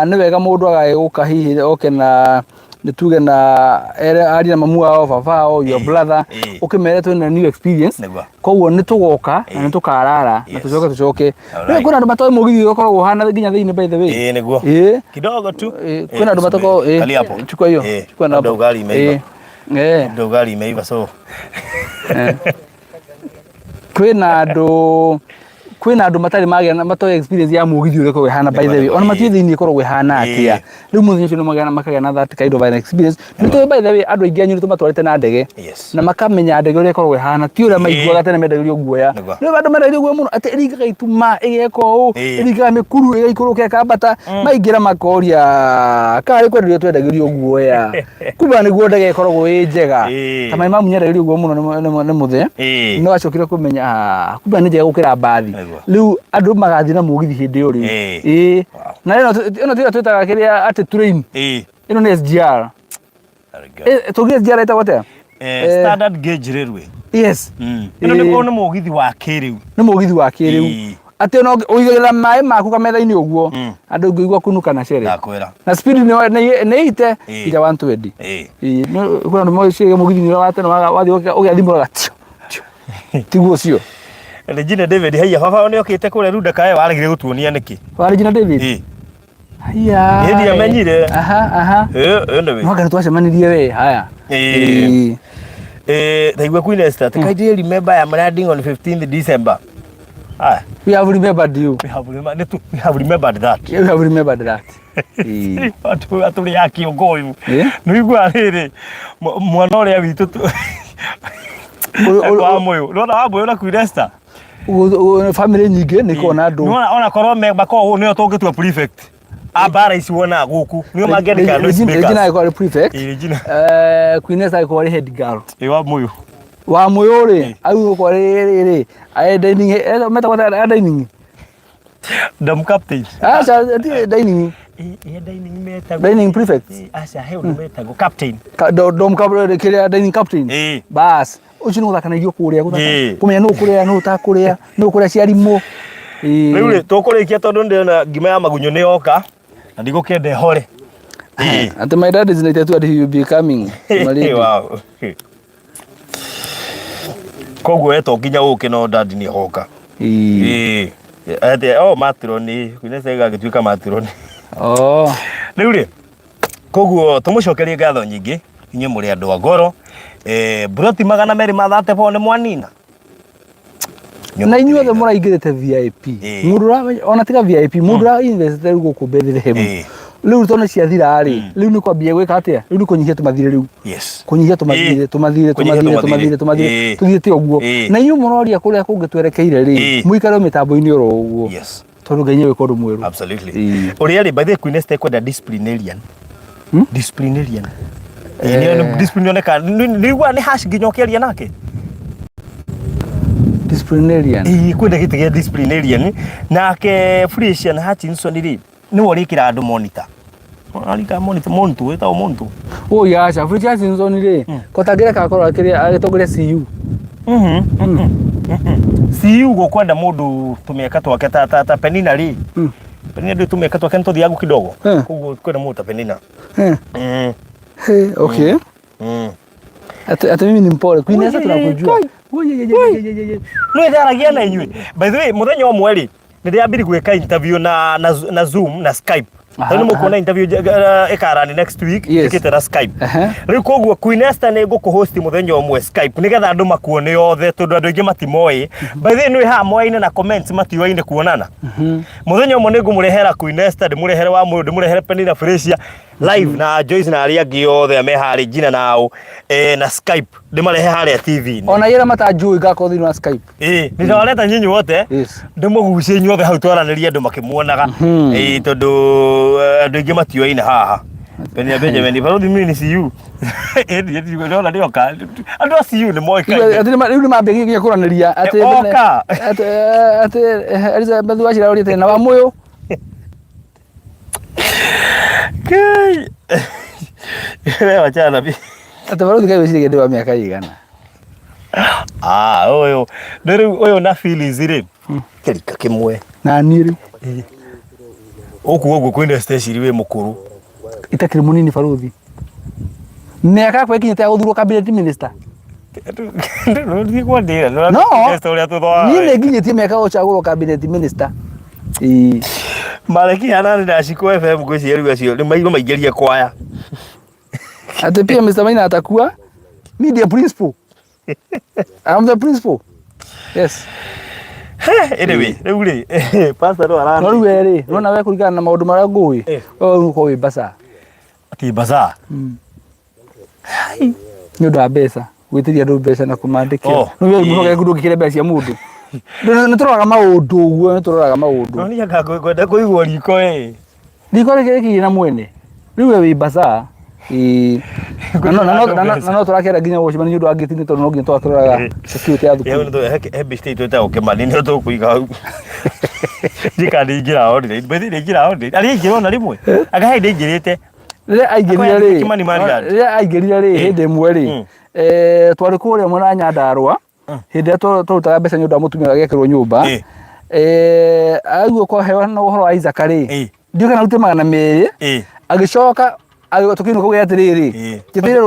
nĩ wega mũndũ agagĩũka hihi oke na nĩ tuge na ere arie na mamu wao, baba wao, your brother, ũkĩmere twĩna new experience. Koguo nĩ tũgoka na nĩ tũkarara na tũcoke tũcoke. Rĩu kwĩna andũ matoĩ mũgithi ũkoragwo ũhana nginya thĩinĩ, by the way. Ĩĩ, nĩguo. Kidogo tu. Kwĩna andũ matokoragwo Kalia hapo. Chukua hiyo. Chukua na Labda hapo. ugali imeiva. Eh. Labda ugali imeiva, so Kwĩna andũ Kwĩna andũ matarĩ magĩa na matoĩ experience ya mũgithi ũrĩa ĩkoragwo ĩhana, by the way, ona matiũĩ thĩinĩ ĩkoragwo ĩhana atĩa. Rĩu mũthenya ũcio nĩ makagĩa na that kind of an experience. Nĩ tũĩ, by the way, andũ aingĩ anyu nĩ tũmatwarĩte na ndege na makamenya ndege ũrĩa ĩkoragwo ĩhana, ti ũrĩa maiguaga tene mendagĩrio guoya. Rĩu andũ mendagĩrio guoya mũno atĩ ĩringaga ituma, ĩgeka ũũ, ĩringaga mĩkuru, ĩgaikũrũka, ĩkambata. Maingĩra makoria karĩ kwenderio twendagĩrio guoya, kumbe nĩguo ndege ĩkoragwo ĩ njega. Ta my mum nyendagĩrio guoya mũno nĩ mũthee, no acokire kũmenya, ah, kumbe nĩ njega gũkĩra mbathi. Rĩu andũ magathiĩ na mũgithi hĩndĩ ĩyo rĩu. Ĩĩ. Na ĩno ĩno tiyo twĩtaga kĩrĩa atĩ train. Ĩno nĩ SGR. Very good. Tũngĩ SGR ĩtagwo atĩa? Standard gauge railway. Yes. Ĩno nĩ nĩ mũgithi wa kĩrĩu. Nĩ mũgithi wa kĩrĩu. Atĩ ona ũigagĩrĩra maĩ maku kametha-inĩ ũguo, andũ ngũigua kunuka na cere. Ndakwĩra. Na speed nĩ ite nginya 120. Ĩĩ, kwĩna andũ moĩ mũgithi ũrĩa wa tene wathiĩ ũgĩathimũraga tio tio. Tiguo ũcio. Regina David, haiya, baba nĩ okĩte kũrĩa Runda kae waregire gũtuonia nĩkĩ? Wa Regina David? Haiya. Niĩ ndiamenyire. Aha, aha. Anyway. No anga twacemanirie we, haya. Taigua Queen Esther, kindly remember I am landing on 15th December. Ah. We have remembered you. We have remembered that. We have remembered that. Atũrĩ ya kĩongo ũyũ. Nĩ igua rĩrĩ mwana ũrĩa witũ wa mũyũ. Nĩwona wa mũyũ na Queen Esther? Family nyingĩ nĩ ikoragwo na andũ. Nĩwona ona korwo makoragwo nĩo tũngĩtua prefect a mbara ici wonaga gũkũ nĩo mangĩandĩka noise Regina makers. agĩkorwo arĩ prefect. Ĩĩ, Regina. Queen Esther agĩkorwo arĩ head girl. Ĩĩ, wa mũyũ. Wa mũyũ rĩ, agĩkorwo arĩ rĩrĩ, arĩ dining, metagwo atĩa, a dining? Dam captain. Aca, ti dining. Ĩĩ, dining metagwo. Dining prefect. Ĩĩ, aca, he ũndũ metagwo captain. Dom kĩrĩa dining captain. Ĩĩ. Bas, ũcio nĩ gũthaka na irio kũrĩa, gũthaka. Ĩĩ. Kũmenya nũ ũkũrĩa, nũ ũtakũrĩa, nũ ũkũrĩa ciarimũ. Ĩĩ. Rĩu rĩ, tũkũrĩkia tondũ ndĩrona ngima ya magunyũ nĩ yoka na ndigũkĩenda ĩhore. Ĩĩ. Atĩ my dad is 92 and he will be coming. Malindi. Wow. Koguo we to nginya ũke no dadi nĩ agoka. Ĩĩ. Ĩĩ. Atĩ oh matroni, Queen gagĩtuĩka matroni. Oh. Rĩu rĩ, koguo tũmũcokerie ngatho nyingĩ inyuĩ mũrĩ andũ a ngoro. Mburoti 234 nĩ mwanina. Na inyuothe mũraingĩrĩte VIP. Mũndũ ũramenya ona tiga VIP, mũndũ ũra invest rĩu gũkũ Bethlehem. Rĩu tondũ nĩ ciathira rĩ, rĩu nĩ kwambia gwĩka atĩa? Rĩu nĩ kũnyihia tũmathirĩ rĩu. Yes. Kũnyihia tũmathirĩ, tũmathirĩ, Kũnyihia tũmathirĩ, tũmathirĩ. tũmathirĩ, tũmathirĩ. Tũthiĩte ũguo. Na inyuĩ mũroria kũrĩa kũngĩ twerekeire rĩ, mũikare mĩtambo-inĩ oro ũguo. Yes. Tondũ Ngai nĩegwĩka ũndũ mwerũ. Absolutely. Ũrĩa rĩ, by the way, Queen Esther ekwenda disciplinarian. Disciplinarian. Nĩ discipline yoneka nĩ igua nĩ hash nginya ũkĩaria nake. Disciplinarian. Ĩĩ, kwenda gĩtĩ gĩa disciplinarian nake Frisian Hutchinson rĩ nĩwe ũrĩkĩra andũ monitor. Arika monitor monitor wĩtagwo monitor. Oi aca, Frisian Hutchinson rĩ, ko tangĩreka akorwo akĩrĩ agĩtongoria CU. CU gũkwenda mũndũ tũmĩaka twake ta ta ta Penina rĩ. Penina ndũ tũmĩaka twake nĩ tũthiangu kidogo. Koguo kwenda mũndũ ta Penina. Hey, okay. Ati mimi ni mpole. Queen Esther tunakujua. Nĩ ndaragia na inyuĩ. By the way, mũthenya ũmwe rĩ, nĩ ndĩrambiri gwĩka interview na Zoom na Skype. Rĩu nĩ mũkuona interview ĩkarani next week njĩkĩte na Skype. Rĩu koguo Queen Esther nĩ ngũkũhost mũthenya ũmwe Skype nĩgetha andũ makuone othe tondũ andũ aingĩ matimoĩ. By the way, nĩ haha moyaine na comments matioaine kuonana. Mũthenya ũmwe nĩ ngũmũrehera Queen Esther, ndĩmũrehere wa mũyũ, ndĩmũrehere Penina Fresia live na Joyce na arĩa angĩ othe me harĩ Gina nao na Skype ndĩmarehe harĩa TV-inĩ. Ona ira matanjũĩ ngakorwo thĩinĩ wa Skype. Ĩĩ, nĩndĩrawareta nyinyi wote. Yes. Ndĩmũgucie inyuothe hau twaranĩrie andũ makĩmuonaga. Ĩĩ, tondũ andũ aingĩ matioaine haha. Penina Benjamin, barothi mimi ni CU. Ĩĩ, ndĩrona nĩoka. Andũ a CU nĩ moĩkaine. Atĩ rĩu nĩ mambĩrĩria nginya kũranĩria atĩ Oka. Atĩ Elizabeth Wachira orĩte na wa mũyũ. Kai. Wewe wachana na Atĩ barothi kaĩ wĩciragia ndĩ wa mĩaka ĩigana? Ah, ũyũ. Nĩ rĩu ũyũ na Phyllis rĩ. Kĩrika kĩmwe. Na niĩ rĩu. Ũkuo ũguo kwĩna station wĩ mũkũrũ. Itakĩrĩ mũnini barothi. Mĩaka yakwa ĩkinyĩte ya gũthurwo cabinet minister. No. Niĩ nĩ nginyĩtie mĩaka ya gũcagũrwo cabinet minister. Ĩĩ. Mareki hanani na Shiko FM ngwĩciria rĩu acio nĩ maigua maingĩrie kwaya. Atĩ pia Mr. Maina atakuwa media principal. I'm the principal. Yes. Anyway, rĩu rĩ, pastor no ara No rĩu we rĩ, nĩwona we kũringana na maũndũ marĩa ngũĩ, we ũgũkorwo wĩ mbaca. Ati bazaar. Nĩ ũndũ wa mbeca, gwĩtĩria andũ mbeca na kũmandĩkĩra. Oh, Nĩ wee ĩĩ. mwĩhokeku ndũngĩkĩre mbeca cia mũndũ. Nĩ tũroraga maũndũ ũguo, nĩ tũroraga maũndũ. No niĩ anga kwenda kũigwo riko ĩ. Riko rĩkĩrĩ na mwene. Rĩu we wĩ mbaca. Ĩĩ. Na no- na no- na no- na no tũrakĩenda nginya gũcemania nĩ ũndũ wa ngĩti-inĩ tondũ no nginya tũgakĩroraga security ya Ĩyo thukuru. nĩ he bishte itũ ĩtagwo Kĩmani nĩyo tũkũiga hau. Ndiũĩ kana nĩingĩra online. By the way nĩingĩra online. Arĩa aingĩra ona rĩmwe. Anga he ndĩingĩrĩte. Rĩrĩa aingĩrire rĩ, Kĩmani Maryland. rĩrĩa aingĩrire rĩ, hĩndĩ ĩmwe rĩ, twarĩ kũrĩa mwena wa Nyandarũa, hĩndĩ ĩrĩa twarutaga mbeca nĩ ũndũ wa mũtumia ũrĩa agĩakĩrwo nyũmba, aigua kwaheo na ũhoro wa Isaac rĩ, ndiũĩ kana arutire 200, agĩcoka tũkĩinũka kuga atĩrĩrĩ,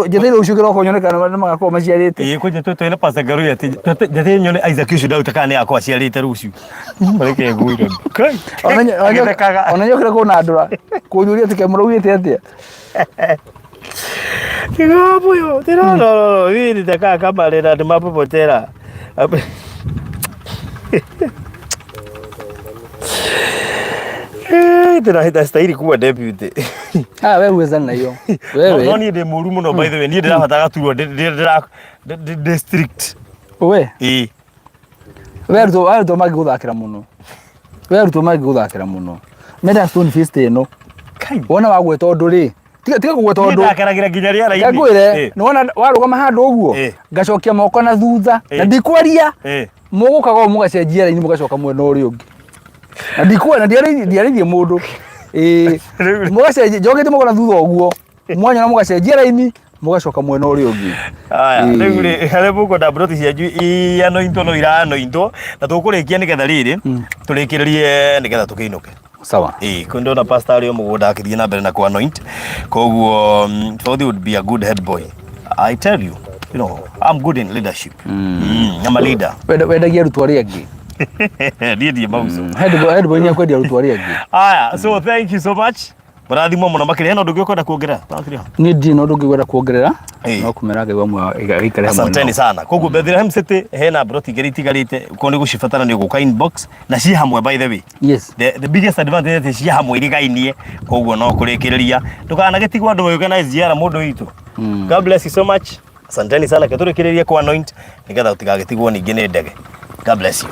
njetereire rũciũ kĩroko nyone kana nĩ magakorwo maciarĩte. Ĩĩ kwanja twĩna Pastor Ngaruiya atĩ njetereire nyone Isaac ũcio ndaruta kana nĩ agakorwo aciarĩte rũciũ. Mareke ngwĩre. Kai. Agĩthekaga. Ona nyokire kũnandũra kũnjũria atĩ kemũraugĩte atĩa. Kigambo tira no no no hii nitakaa kama Leonard Mapopotera. Eh, tena stahili kuwa deputy. Ah, wewe uwezani na hiyo. No Wewe. niĩ ndĩ mũru mũno by the way, niĩ ndĩrabatara gaturwa ndĩ ndĩ strict. We. Ĩĩ. We arutwo arutwo mangĩgũthakĩra mũno. We arutwo mangĩgũthakĩra mũno. Menda stone face ĩno. Kai. Wona wagweta ũndũ rĩ. Tiga tiga kũgweta Niĩ ũndũ. ndakeragĩra nginya rĩera-inĩ. Ngwĩre, Ĩĩ. nĩwona warũgama handũ ũguo, Ĩĩ. ngacokia moko na thutha, na Ĩĩ. ndikwaria. Ĩĩ. Mũgũkaga ũũ mũgacenjia raini mũgacoka mwena ũrĩa ũngĩ. Na ndikwaria na ndiarĩirie mũndũ. Ĩĩ. Rĩu- Mũgacenjia njokete moko na thutha ũguo. Mwanyona mũgacenjia raini mũgacoka mwena ũrĩa ũngĩ. Aya, Ĩĩ. rĩu rĩ, harĩa mũkwenda mburoti cianyu ianointwo no iranointwo na tũkũrĩkia nĩgetha rĩrĩ tũrĩkĩrĩrie nĩgetha tũkĩinũke. Sawa. Ĩĩ, kwĩ ndona pastor arĩ o mũgũnda akĩthiĩ na mbere na kũ anoint koguo Bauthi would be a good head boy. I tell you, you know, I'm good in leadership. I'm a leader. Wendagia arutwo arĩa angĩ. Niĩ ndiĩ mauzo. Head boy nĩ akwendia arutwo arĩa angĩ. Aya, so thank you so much. Mũrathimwo mũno makĩria. Hena ũndũ ũngĩ ũkwenda kuongerera? Makĩria. Niĩ ndirĩ na ũndũ ũngĩ ngwenda kuongerera Ĩĩ. no kũmera Ngai wa muoyo aikare hamwe nao. Asanteni sana. Koguo Bethlehem City hena broti igĩrĩ itigarĩte korwo nĩ gũcibatara nĩ ũgũka inbox na ciĩ hamwe by the way. Yes. The biggest advantage atĩ ciĩ hamwe irigainie koguo no kũrĩkĩrĩria ndũkanagĩtigwo andũ magĩũka na SGR mũndũ witũ. God bless you so much. Asanteni sana ketũrĩkĩrĩrie kwa anoint nĩgetha ũtigagĩtigwo ningĩ nĩ ndege. God bless you.